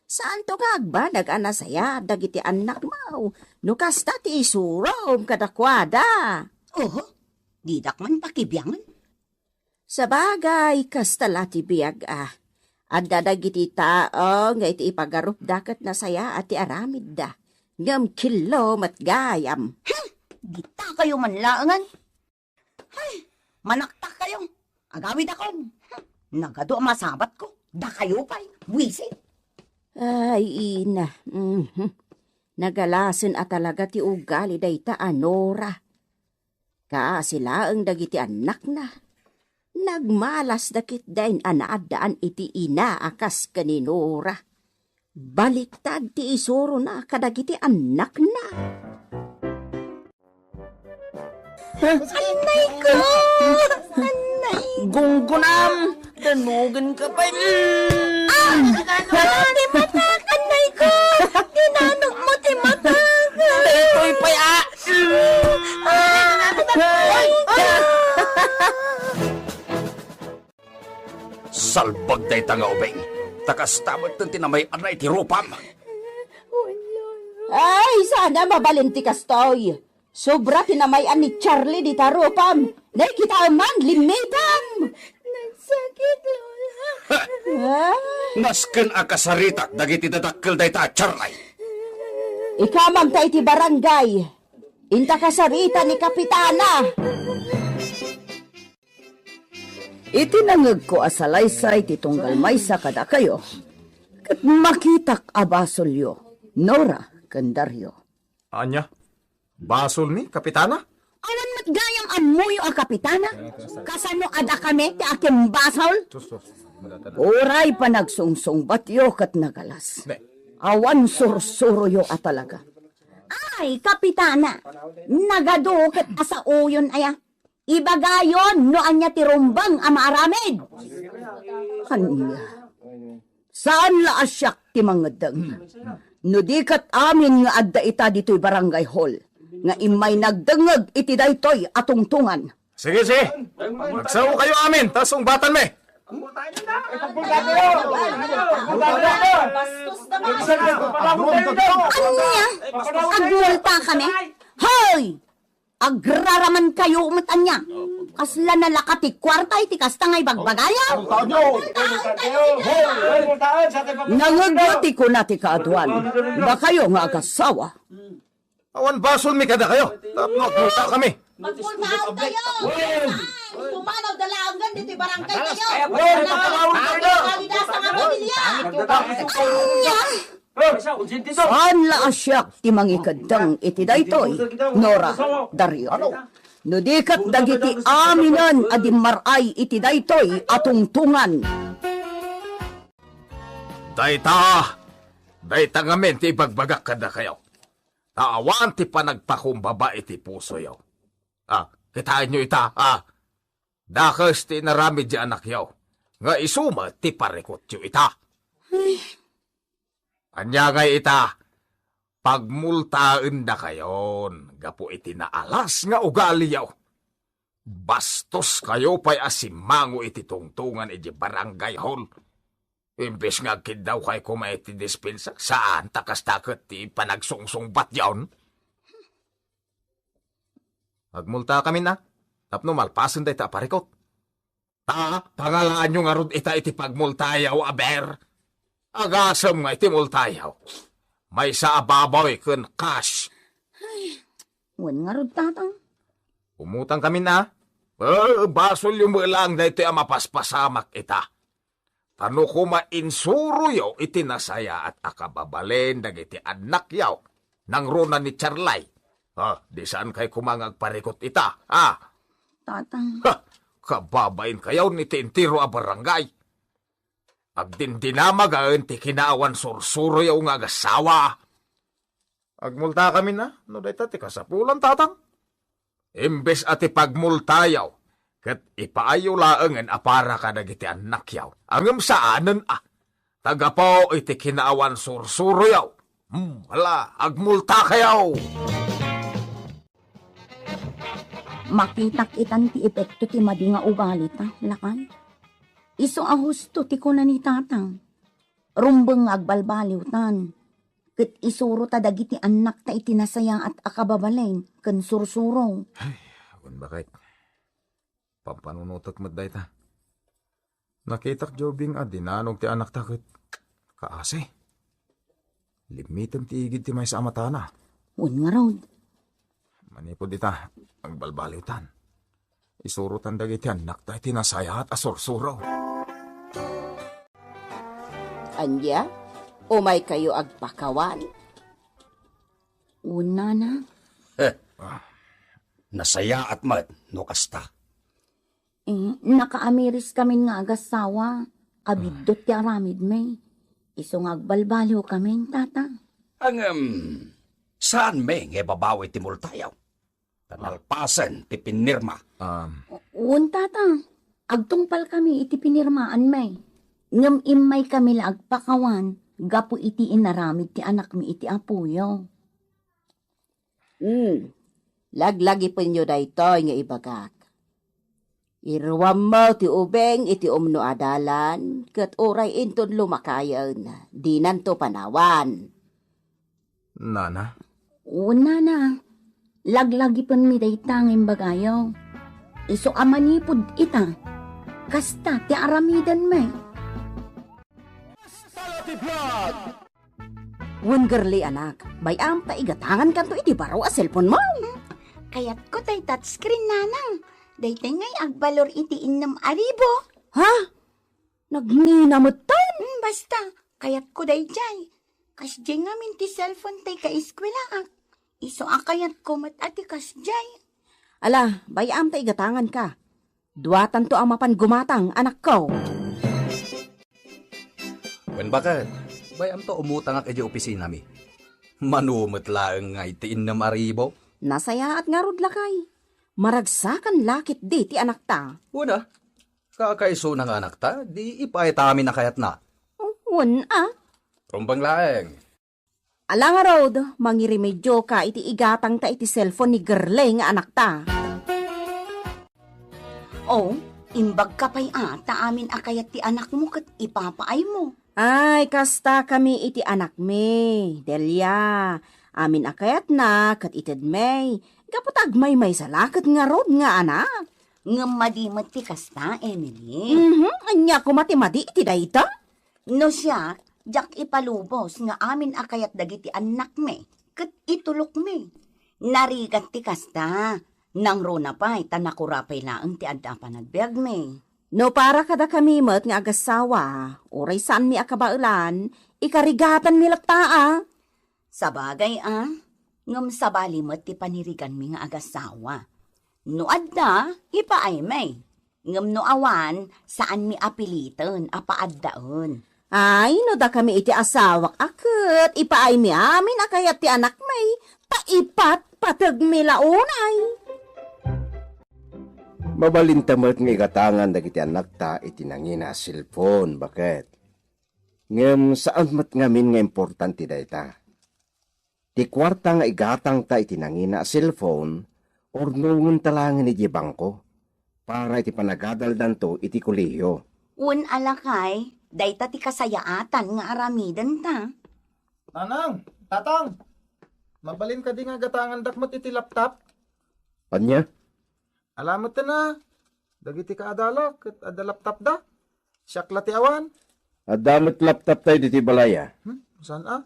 Saanto nga agbanag a nasayaat dagiti annakmo no kasta ti isurom kadakuada? Oho, didak man pakibiangen. Sabagay, kasta la ti biag a. Adda dagiti tao nga iti ipagarupda ket nasayaat ti aramidda. Ngem kello met gayam. Hmm, ditakayo man laengen. Hay, Manaktak kayo. Agawidakon. Nagadu a masabatko. Dakayo pay. Buisit. Ay, ina. Mhm. Nagalasen a talaga ti ugali dayta a Nora. Kaasi laeng dagiti annakna. Nagmalasda ketdin a naaddaan iti ina a kas ken ni Nora. Baliktad ti isurona kadagiti annakna. Annay ko! Annay! Gunggunam! Danugen ka pay. Ah! Ah, ti matak! Annay ko! Tinanog mo ti matak! Daytoy pay, ah! Ah! Annay ko! Salbag dayta nga ubing. Ta kasta met ti namay-anna iti rupam. Ay, sana mabalin ti kastoy. Sobra ti namay-an ni Charlie dita rupam. Nay, kitaem man, limmitam. Nagsakit, Lola. Ah. Nasken a kasaritak dagiti dadakkel dayta a Charlie. Ikamam ta iti barangay. Inta kasarita ni Kapitana. Iti nangegko a salaysay ti tunggal maysa kadakayo, ket makitak a basolyo, Nora ken Dario. Ania? Basolmi, Kapitana? Awan met gayam ammoyo a Kapitana? Kasano a dakami ti akimbasol? Sus, sus. Uray panagsungsungbatyo ket nagalas. Ne. Awan sursuroyo a talaga. Ay, Kapitana, nagadu ket asaoyon aya. Ibagayon no ania ti rumbeng a maaramid. Ania? Saan la a siak ti mangeddeng. No di ket amin nga adda ita ditoy barangay hall nga immay nagdengngeg iti daytoy a tungtungan. Sige, sige. Magsao kayo amin, ta sungbatanmi. Ania? Agmulta kami? Hoy! Agraraman kayo met ania. Kasla nalaka ti kuarta iti kasta nga ibagbagayo. Nangegyo ti kuna ti kaaduan. Dakayo nga agasawa. Awan basolmi kadakayo. Tapno agmulta kami. Magmultaan kayo. Pumanaw da laeng ditoy barangay kayo. Nagkakawid sa nga pamilya. Ania? Saan la a siak ti mangikeddeng iti daytoy, Nora, Dario. No di ket dagiti aminen a dimmaray iti daytoy a tungtungan. Dayta, dayta ngamin ti ibagbagak kadakayo. Ta awan ti panagpakumbaba iti pusoyo. Ah, kitaenyo ita, ah. Dakes ti inaramid ti anakyo, nga isu met ti parikutyo ita. Ay. Ania ngay ita, pagmultaendakayon gapu iti naalas nga ugaliyo. Bastoskayo pay a simmango iti tungtungan iti barangay hall. Imbes nga agkiddawkay koma iti dispensa, saan ta kasta ket ti panagsungsungbatyon? Agmultakamin a, tapno malpasen dayta a parikut. Ta, pangalaanyo ngarud ita iti pagmultayo, aber. Agasem nga iti multayo. Maysa a baboy ken cash. Ay, wen ngarud, Tatang. Umutangkamin a. Eh, basolyo met laeng daytoy a mapaspasamak ita. Ta no koma insuroyo iti nasayaat a kababalin dagiti annakyo, nangruna ni Charlay, ah, di saankay koma nga agparikut ita, ah. Tatang. Ha, kababainkayon iti entero a barangay. Agdindinamagaen ti kinaawan sursuroyo nga agasawa. Agmultakamin a, no dayta ti kasapulan, Tatang. Imbes a ti pagmultayo, ket ipaayyo laengen a para kadagiti annakyo, ngem saanen a. Ta gapu iti kinaawan sursuroyo. Hmm, ala, agmultakayo! Makitak itan ti epekto ti madi nga ugalita, lakay. Isu a husto ti kuna ni Tatang. Rumbeng nga agbalbaliwtan, ket isurota dagiti annakta iti nasayaat a kababalin ken sursuro. Ay, awan baket. Pampanunotek met dayta. Nakitak diay ubing a dinanog ti annakta ket kaasi. Limmitem ti igid ti maysa a matana. Wen ngarud. Manipud ita, agbalbaliwtan. Isurotan dagiti annakta iti nasayaat a sursuro. Ania? Umaykayo agpakawan? Wen, nana. Nasayaat met no kasta. Eh, nakaamiris kamin nga agassawa. Abiddut ti aramidmi. Isu nga agbalbaliw kamin, tata. Ngem, saan mi nga ibabawi ti multayo? Ta nalpasen ti pinirma. Um, Wen, tata. Agtungpalkami iti pinirmaanmi. Ngem immaykami la agpakawan gapu iti inaramid ti anakmi iti apoyo. Hmm. Laglagipenyo daytoy nga ibagak. Iruammo ti ubing iti umno a dalan, ket uray inton lumakayen, dinanto panawan. Nana? O, nana, laglagipenmi dayta nga imbagayo. Isu a manipud ita, kasta ti aramidenmi. Wen, girli, anak, bay-am ta igatangankanto iti baro a cellphone mo. Kayatko tay touchscreen, nanang. Daytoy ngay agbalor iti innem a ribu. Ha? Nagnina metten? Hmm, basta, kayatko dayjay. Kasjay ngamin ti cellphone tay kaeskuelaak. Isu a kayatko met a ti kasjay. Ala, bay-am ta igatanganka. Duatanto a mapan gumatang, anakko. Wen, baket, bay-am ta umutangak idiay opisinami. Mano met laeng nga iti innem a ribu? Nasayaat ngarud, lakay. Maragsakan la ketdi ti anakta. Wen a, kakaisuna nga anakta, di ipaayta amin a kayatna. Wen a. Rumbeng laeng. Ala ngarud, mangirimedioka iti igatangta iti cellphone ni Gerlay nga anakta. O, imbagka pay a, ta amin a kayat ti anakmo ket ipapaaymo. Ay, kasta kami iti anakmi, Delia. Amin a kayatna ket itedmi. Gapu ta agmaymaysa la ket ngarud nga anak. Ngem madi met ti kasta, Emily. Mhm, ania koma ti madi iti dayta? No siak, diak ipalubos nga amin a kayat dagiti annakmi ket itulokmi. Narigat ti kasta, nangruna pay ta nakura pay laeng ti adda a panagbiagmi. No para kadakami met nga agassawa, uray saanmi a kabaelan, ikarigatanmi latta a. Sabagay a, ngem sabali met ti paniriganmi nga agassawa. No adda, ipaaymi. Ngem no awan, saanmi a piliten a paaddaen. Ay, no dakami iti asawak a ket ipaaymi amin a kayat ti anakmi, ta ipatpategmi la unay. Mabalinta met nga igatangan dagiti annakta iti nangina a cellphone, baket. Ngem saan met ngamin nga importante dayta. Ti kuarta nga igatangta iti nangina a cellphone, urnongenta laengen idiay bangko para iti panagadaldanto iti kolehio. Wen a, lakay, dayta ti kasayaatan nga aramidenta. Nanang, tatang, mabalin kadi nga gatangandak met iti laptop? Ania? Ala metten a, dagiti kaadalak ket adda laptopda. Siak la ti awan. Adda met laptoptayo ditoy balay a. Hmm, saan a?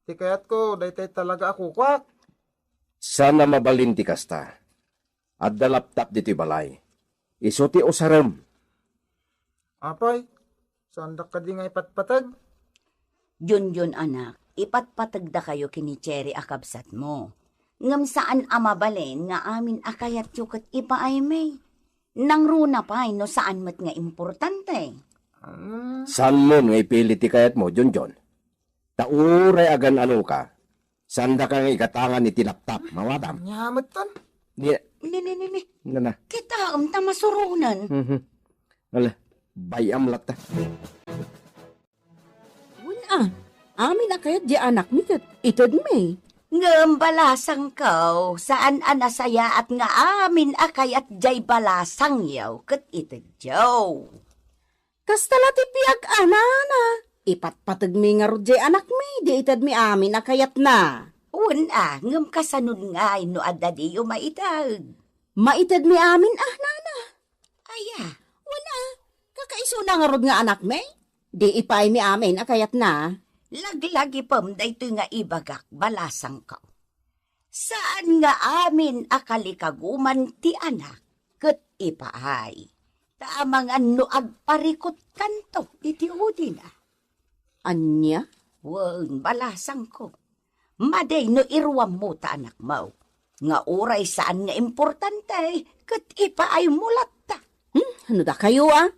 Ti kayatko, daytoy talaga a kukuak. Saan a mabalin ti kasta. Adda laptop ditoy balay. Isu ti usarem. Apay, saandak kadi nga ipatpateg? Junjun, anak, ipatpategdakayo ken ni Cherry a kabsatmo. Ngem saan a mabalin nga amin a kayatyo ket ipaaymi. Nangruna pay no saan met nga importante. Ah. Saanmon nga ipili ti kayatmo, Junjun? Ta uray agan-anoka, saandaka nga igatangan iti laptop, mawadam. Ania metten? Ni, Ni, ni, ni, ni. Nana. Kitaem ta masuronen. Mhm. Ala, bay-am latta. Wen a, amin a kayat diay anakmi ket itedmi. Ngem balasangko, saan a nasayaat nga amin a kayat diay balasangyo ket itedyo. Kasta la ti biag a, nana. Ipatpategmi ngarud diay anakmi, di itedmi amin a kayatna. Wen a, ngem kasanod ngay no adda diyo maiteg? Maitedmi amin a, nana. Aya? Wen a, kakaisuna ngarud nga anakmi, di ipaaymi amin a kayatna. Laglagipem daytoy nga ibagak, balasangko. Saan nga amin a kalikaguman ti anak ket ipaay. Ta amangan no agparikutkanto iti udina. Ania? Wen, balasangko. Madi no iruammo ta anakmo. Nga uray saan nga importante, ket ipaaymo latta. Hmm, no dakayo, a?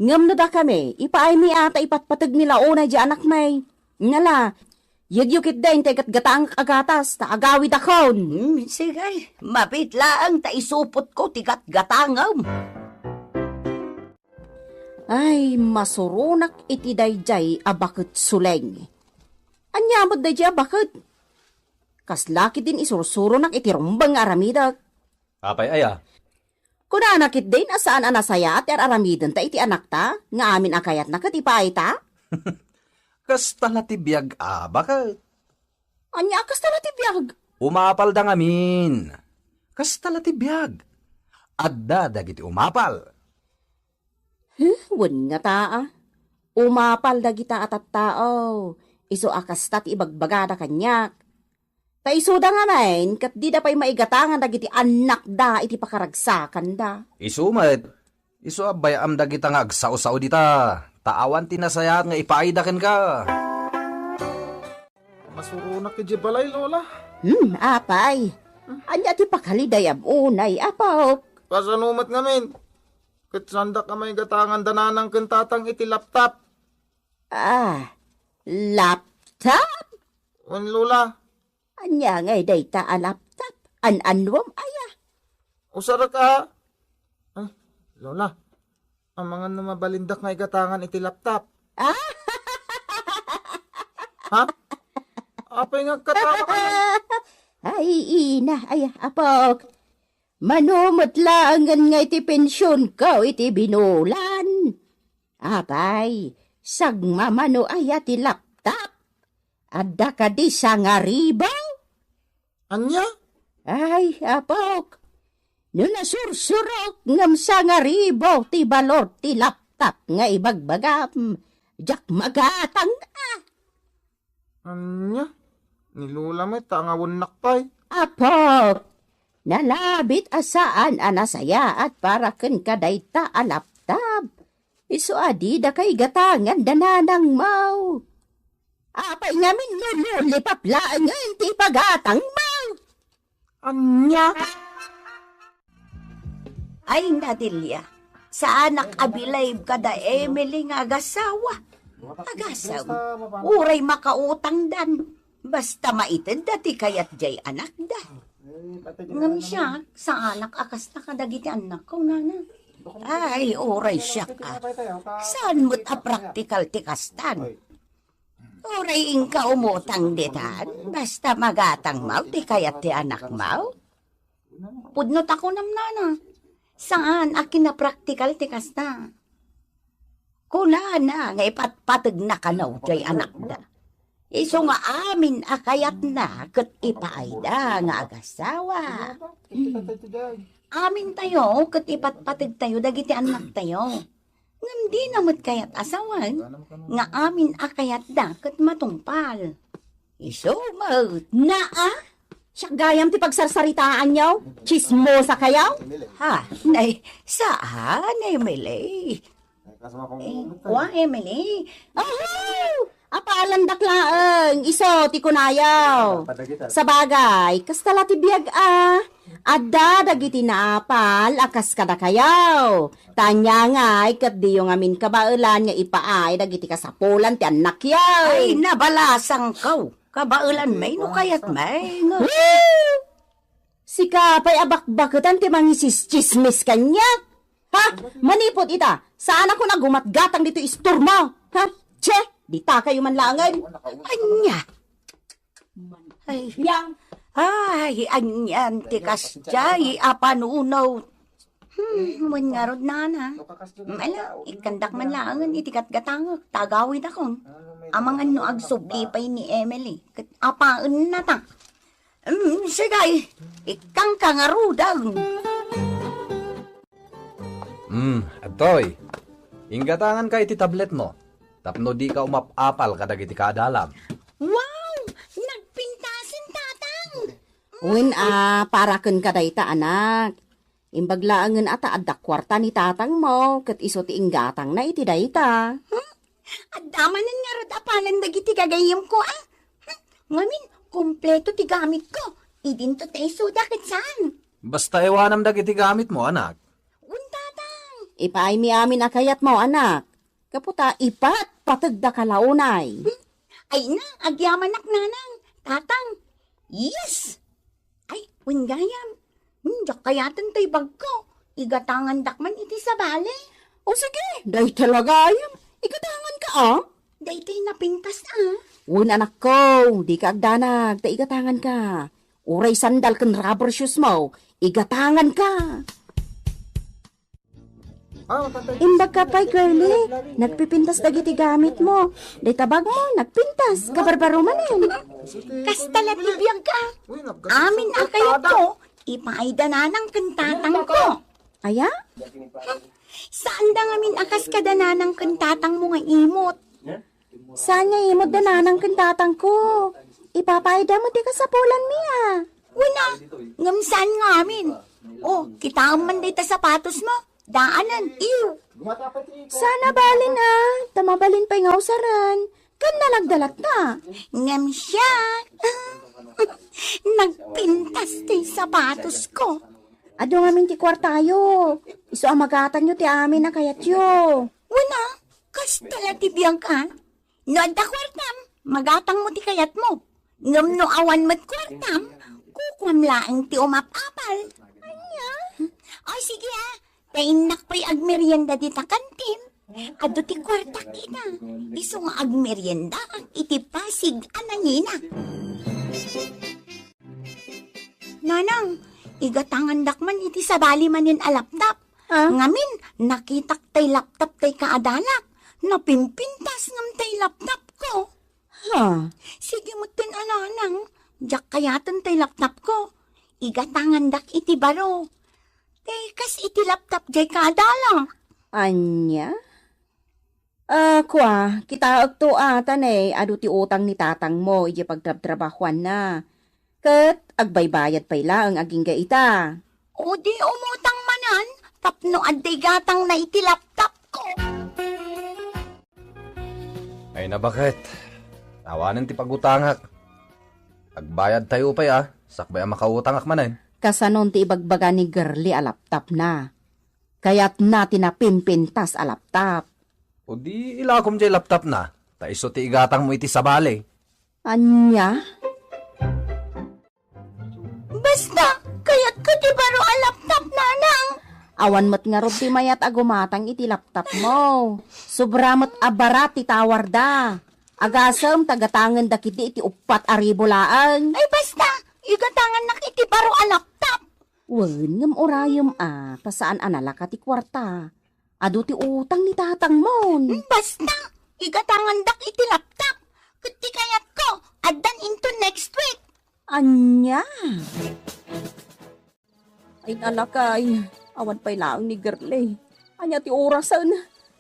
Ngem no dakami, ipaaymi a ta ipatpategmi la unay diay anakmi. Nala, yegyo ketdi intay gatgatangak a gatas ta agawidakon. Hmm, sige, mapit laeng ta isupotko ti gatgatangem. Ay, masuronak iti daydiay a baket, Suleng. Ania met daydiay a baket? Kasla ketdin isursuronak iti rumbeng nga aramidek. Apay aya? Kunana ketdin a saan a nasayaat ti ar-aramidenta iti anakta, nga amin a kayatna ket ipaayta? Kasta la ti biag a baket. Ania a kasta la ti biag? Umapalda ngamin. Kasta la ti biag. Adda dagiti umapal. Huh, wen ngata, a. Umapal dagita a tattao. Isu a kasta ti ibagbagada kaniak. Ta isuda ngamin, ket dida pay maigatangan dagiti annakda iti pakaragsakanda. Isu met, isu a bay-am dagita nga agsao-sao dita, ta awan ti nasayaat nga ipaayda kenka. Masuronak idiay balay, Lola. Hmm, apay. Ania ti pakaliday am unay, apok? Kasano met ngamin? Ket saandak a maigatangan da nanang ken tatang iti laptop. Ah, laptop? Wen, Lola. Ania ngay dayta a laptop? An-annuam aya? Usarek a. Ay, Lola. Amangan no mabalindak nga igatangan iti laptop. Ah? Ha? Apay nga agkatawa ka? Ay, ina, ay, apok. Mano met laengen nga iti pensionko iti binulan. Apay, sagmamano aya ti laptop? Adda kadi sangaribu? Ania? Ay, apok, no nasursurok ngem sangaribu ti balor ti laptop nga ibagbagam, diak magatang a. Ania? Ni Lola met ta angawennak pay. Apok, nalabit a saan a nasayaat para kenka dayta a laptop. Isu a dida kaigatangan da nanangmo. Apay ngamin no lollipop laengen ti ipagatangmo? Ania? Ay, Nadelia, saanak a believe kada Emily nga agasawa. Agasem, uray makautangdan. Basta maitedda ti kayat diay anakda. Ngem siak, saanak a kasta kadagiti annakko, nana. Ay, uray siak, a. Saan met a praktikal ti kastan? Uray inka umutang ditan, basta magatangmo ti kayat ti anakmo. Pudno ta kunam, nana, saan a kinapraktikal ti kasta. Kunana nga ipatpategna kano diay anakda. Isu nga amin a kayatna ket ipaayda nga agasawa. Amintayo ket ipatpategtayo dagiti annaktayo. Ngem dina met kayat a sawen nga amin a kayatda ket matungpal. Isu met, naa? Siak gayam ti pagsarsaritaanyo? Tsismosa kayo? Ha? Nay, saan, Emily? Eh, wa, Emily. Oho! Apalandak laeng, isu ti kunayo. Sabagay, kasta la ti biag a. Adda dagiti naapal a kas kadakayo. Ta ania ngay ket diyo ngamin kabaelan nga ipaay dagiti kasapulan ti annakyo. Ay, nabalasangko. Kabaelan may no kayat may nga. Woo! Sika pay a bakbaketan ti mangisistsismis kaniak. Ha? Manipud ita, saanak a gumatgatang ditoy istormo. Ha? Che, dita kayo man laengen. Ania? Ay, ay, anian ti kasdiay a panuno. Hmm, wen ngarud, nana. Ala, ikkandak man laengen iti gatgatangek, ta agawidakon. Amangan no agsubli pay ni Emily, ket apaenna ta. Hmm, sige, ikkanka ngaruden. Hmm, adtoy. Inggatanganka iti tabletmo, tapno dika umap-apal kadagiti kaadalam. Wow! Nagpintasen, Tatang! Wen a, para kenka dayta, anak. Imbag laengen a ta adda kuarta ni tatangmo, ket isu ti inggatangna iti dayta. Hmm? Adda manen ngarud a palan dagiti gagayyemko, a? Hmm? Ngamin, kompleto ti gamitko. Idinto ta isuda ket saan. Basta iwanam dagiti gamitmo, anak. Wen, tatang. Ipaaymi amin a kayatmo, anak. Gapu ta ipatpategdaka la unay. Hmm? Ay na, agyamanak, nanang, tatang. Yes! Ay, wen gayam. Hmm, diak kayaten toy bagko. Igatangandak man iti sabali. O sige, dayta la gayam. Igatanganka, a? Daytoy napintas, a. Wen, anakko, dika agdanag, ta igatanganka. Uray sandal ken rubber shoes mo, igatanganka. Imbagka pay, girlie, nagpipintas dagiti gamitmo. Dayta bagmo, nagpintas, kabarbaro manen. Kasta la ti biag, a. Amin a kayatko, ipaayda nanang ken tatangko. Aya? Saanda ngamin a kas kada nanang ken tatangmo nga imot. Saan nga imot da nanang ken tatangko? Ipapaayda met ti kasapulanmi, a. Wen a, ngem saan ngamin? O, kitaem man dayta sapatosmo. Daanen, iw. Saan a balin, a, ta mabalin pay nga usaren. Ken nalagda latta. Ngem siak, nagpintas ti sapatosko. Adu ngamin ti kuartayo. Isu a magatangyo ti amin a kayatyo. Wen a, kasta la ti biag, a. No adda kuartam, magatangmo ti kayatmo. Ngem no awan met kuartam, kukuam laeng ti umap-apal. Ania? Ay, sige, a. Ta innak pay agmerienda dita kantin. Adu ti kuartak ita. Isu nga agmeriendaak iti Pasig a nangina. Nanang, igatangandak man iti sabali manen a laptop. Ah? Ngamin, nakitak tay laptop tay kaadalak. Napimpintas ngem tay laptopko. Ha? Sige metten a nanang, diak kayaten tay laptopko. Igatangandak iti baro. Tay kas iti laptop jay kaadalak. Ania? Ah, kua, kitaekto a ta ne, adu ti utang ni tatangmo idiay pagtrabtrabahuanna. Ket agbaybayad pay laeng agingga ita. O di umutang manen tapno adda igatangna iti laptopko. Ay, nabaket. Awanen ti pagutangak. Agbayad tayo pay, a. Sakbay a makautangak manen. Kasanon ti ibagbaga ni Girlie a laptopna? Kayatna ti napimpintas a laptop. O di ilakom jay laptopna, ta isu ti igatangmo iti sabali. Ania? Basta, kayatko ti baro a laptop, nanang. Awan met ngarud ti mayat a gumatang iti laptopmo. Sobra met a barat ti tawarda. Agasem ta gatangenda ketdi iti uppat a ribu laeng. Ay, basta, igatangannak iti baro a laptop. Wen, ngem urayem a, ta saan a nalaka ti kuarta. Adu ti utang ni tatangmon. Basta, igatangandak iti laptop. Ket ti kayatko, addan into next week. Ania? Ay, nalakay, awan pay laeng ni Girlie. Ania ti orasen?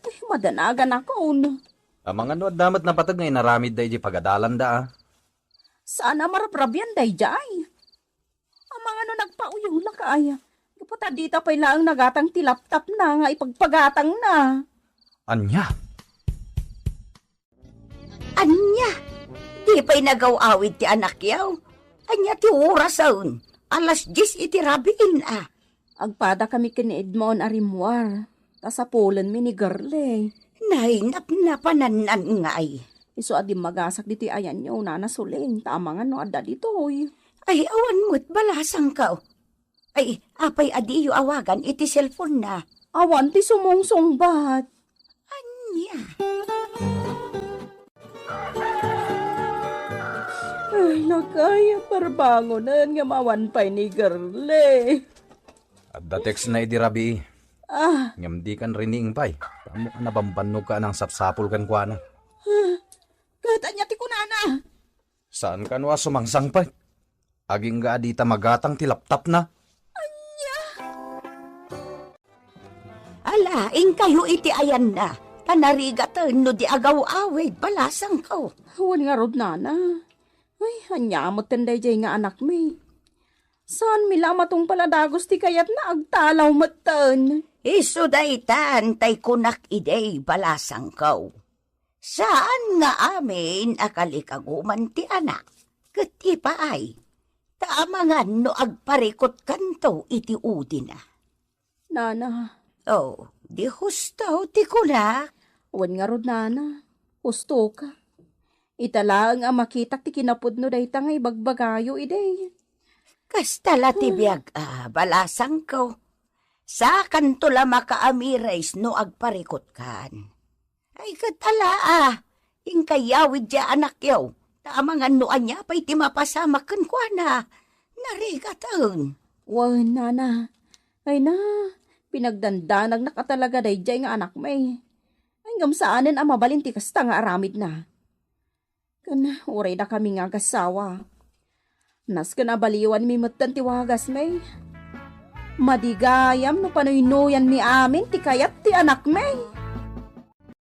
Ay, madanaganakon. Amangan no adda met napateg nga inaramidda iti pagadalanda, a. Saan a marabrabian daydiay? Amangan no nagpauyulakay. Gapu ta dita pay laeng nagatang ti laptopna nga ipagpagatangna. Ania? Ania? Di pay nagaw-awid ti anakyaw? Ania ti orasen? Alas dies iti rabiin, a. Agpadakami ken ni Edmond a rimmuar. Ta sapulenmi ni Girlie. Nay, napnapanan ngay. Isu a dimmagasak ditoy ayanyo, Nana Suling, ta amangan no adda ditoy. Ay, awan met balasangko. Ay, apay a diyo awagan iti cellphone-na? Awan ti sumungsungbat. Ania? Ay, lakay, parbangonen nga awan pay ni Girlie. Adda text-na idi rabii. Ah. Ngem dikan riniing pay. Ammok a nabambannog ka a nangsapsapul kenkuana. Ket ania ti kunana? Saan kano a sumangsangpet? Agingga a dita magatang ti laptopna. Ania? Ala, inkayo iti ayanna. Ta narigaten no di agaw-awid, balasangko. Wen ngarud, Nana. Ay, ania metten daydiay nga anakmi? Saan mi la matungpal a dagus ti kayatna, agtalaw metten. Isu daytan tay kunak idi, balasangko. Saan nga amin a kalikaguman ti anak, ket ipaay, ta amangan no agparikutkanto iti udina. Nana. Oh, di husto ti kuna. Wen ngarud, nana, husto ka. Ita laeng a makitak ti kinapudno dayta nga ibagbagayo idi. Kasta la ti biag a, balasangko. Sakanto la makaamires no agparikutkan. Ay, ket ala a, inkayawid diay anakyo, ta amangan no ania pay ti mapasamak kenkuana. Narigaten. Wen, nana. Ay na, pinagdandanagnak a talaga daydiay nga anakmi. Ay, ngem saanen a mabalin ti kasta nga aramidna. Ken uray dakami nga agassawa, nasken a baliwanmi metten ti wagasmi. Madi gayam no panuynoyanmi amin ti kayat ti anakmi.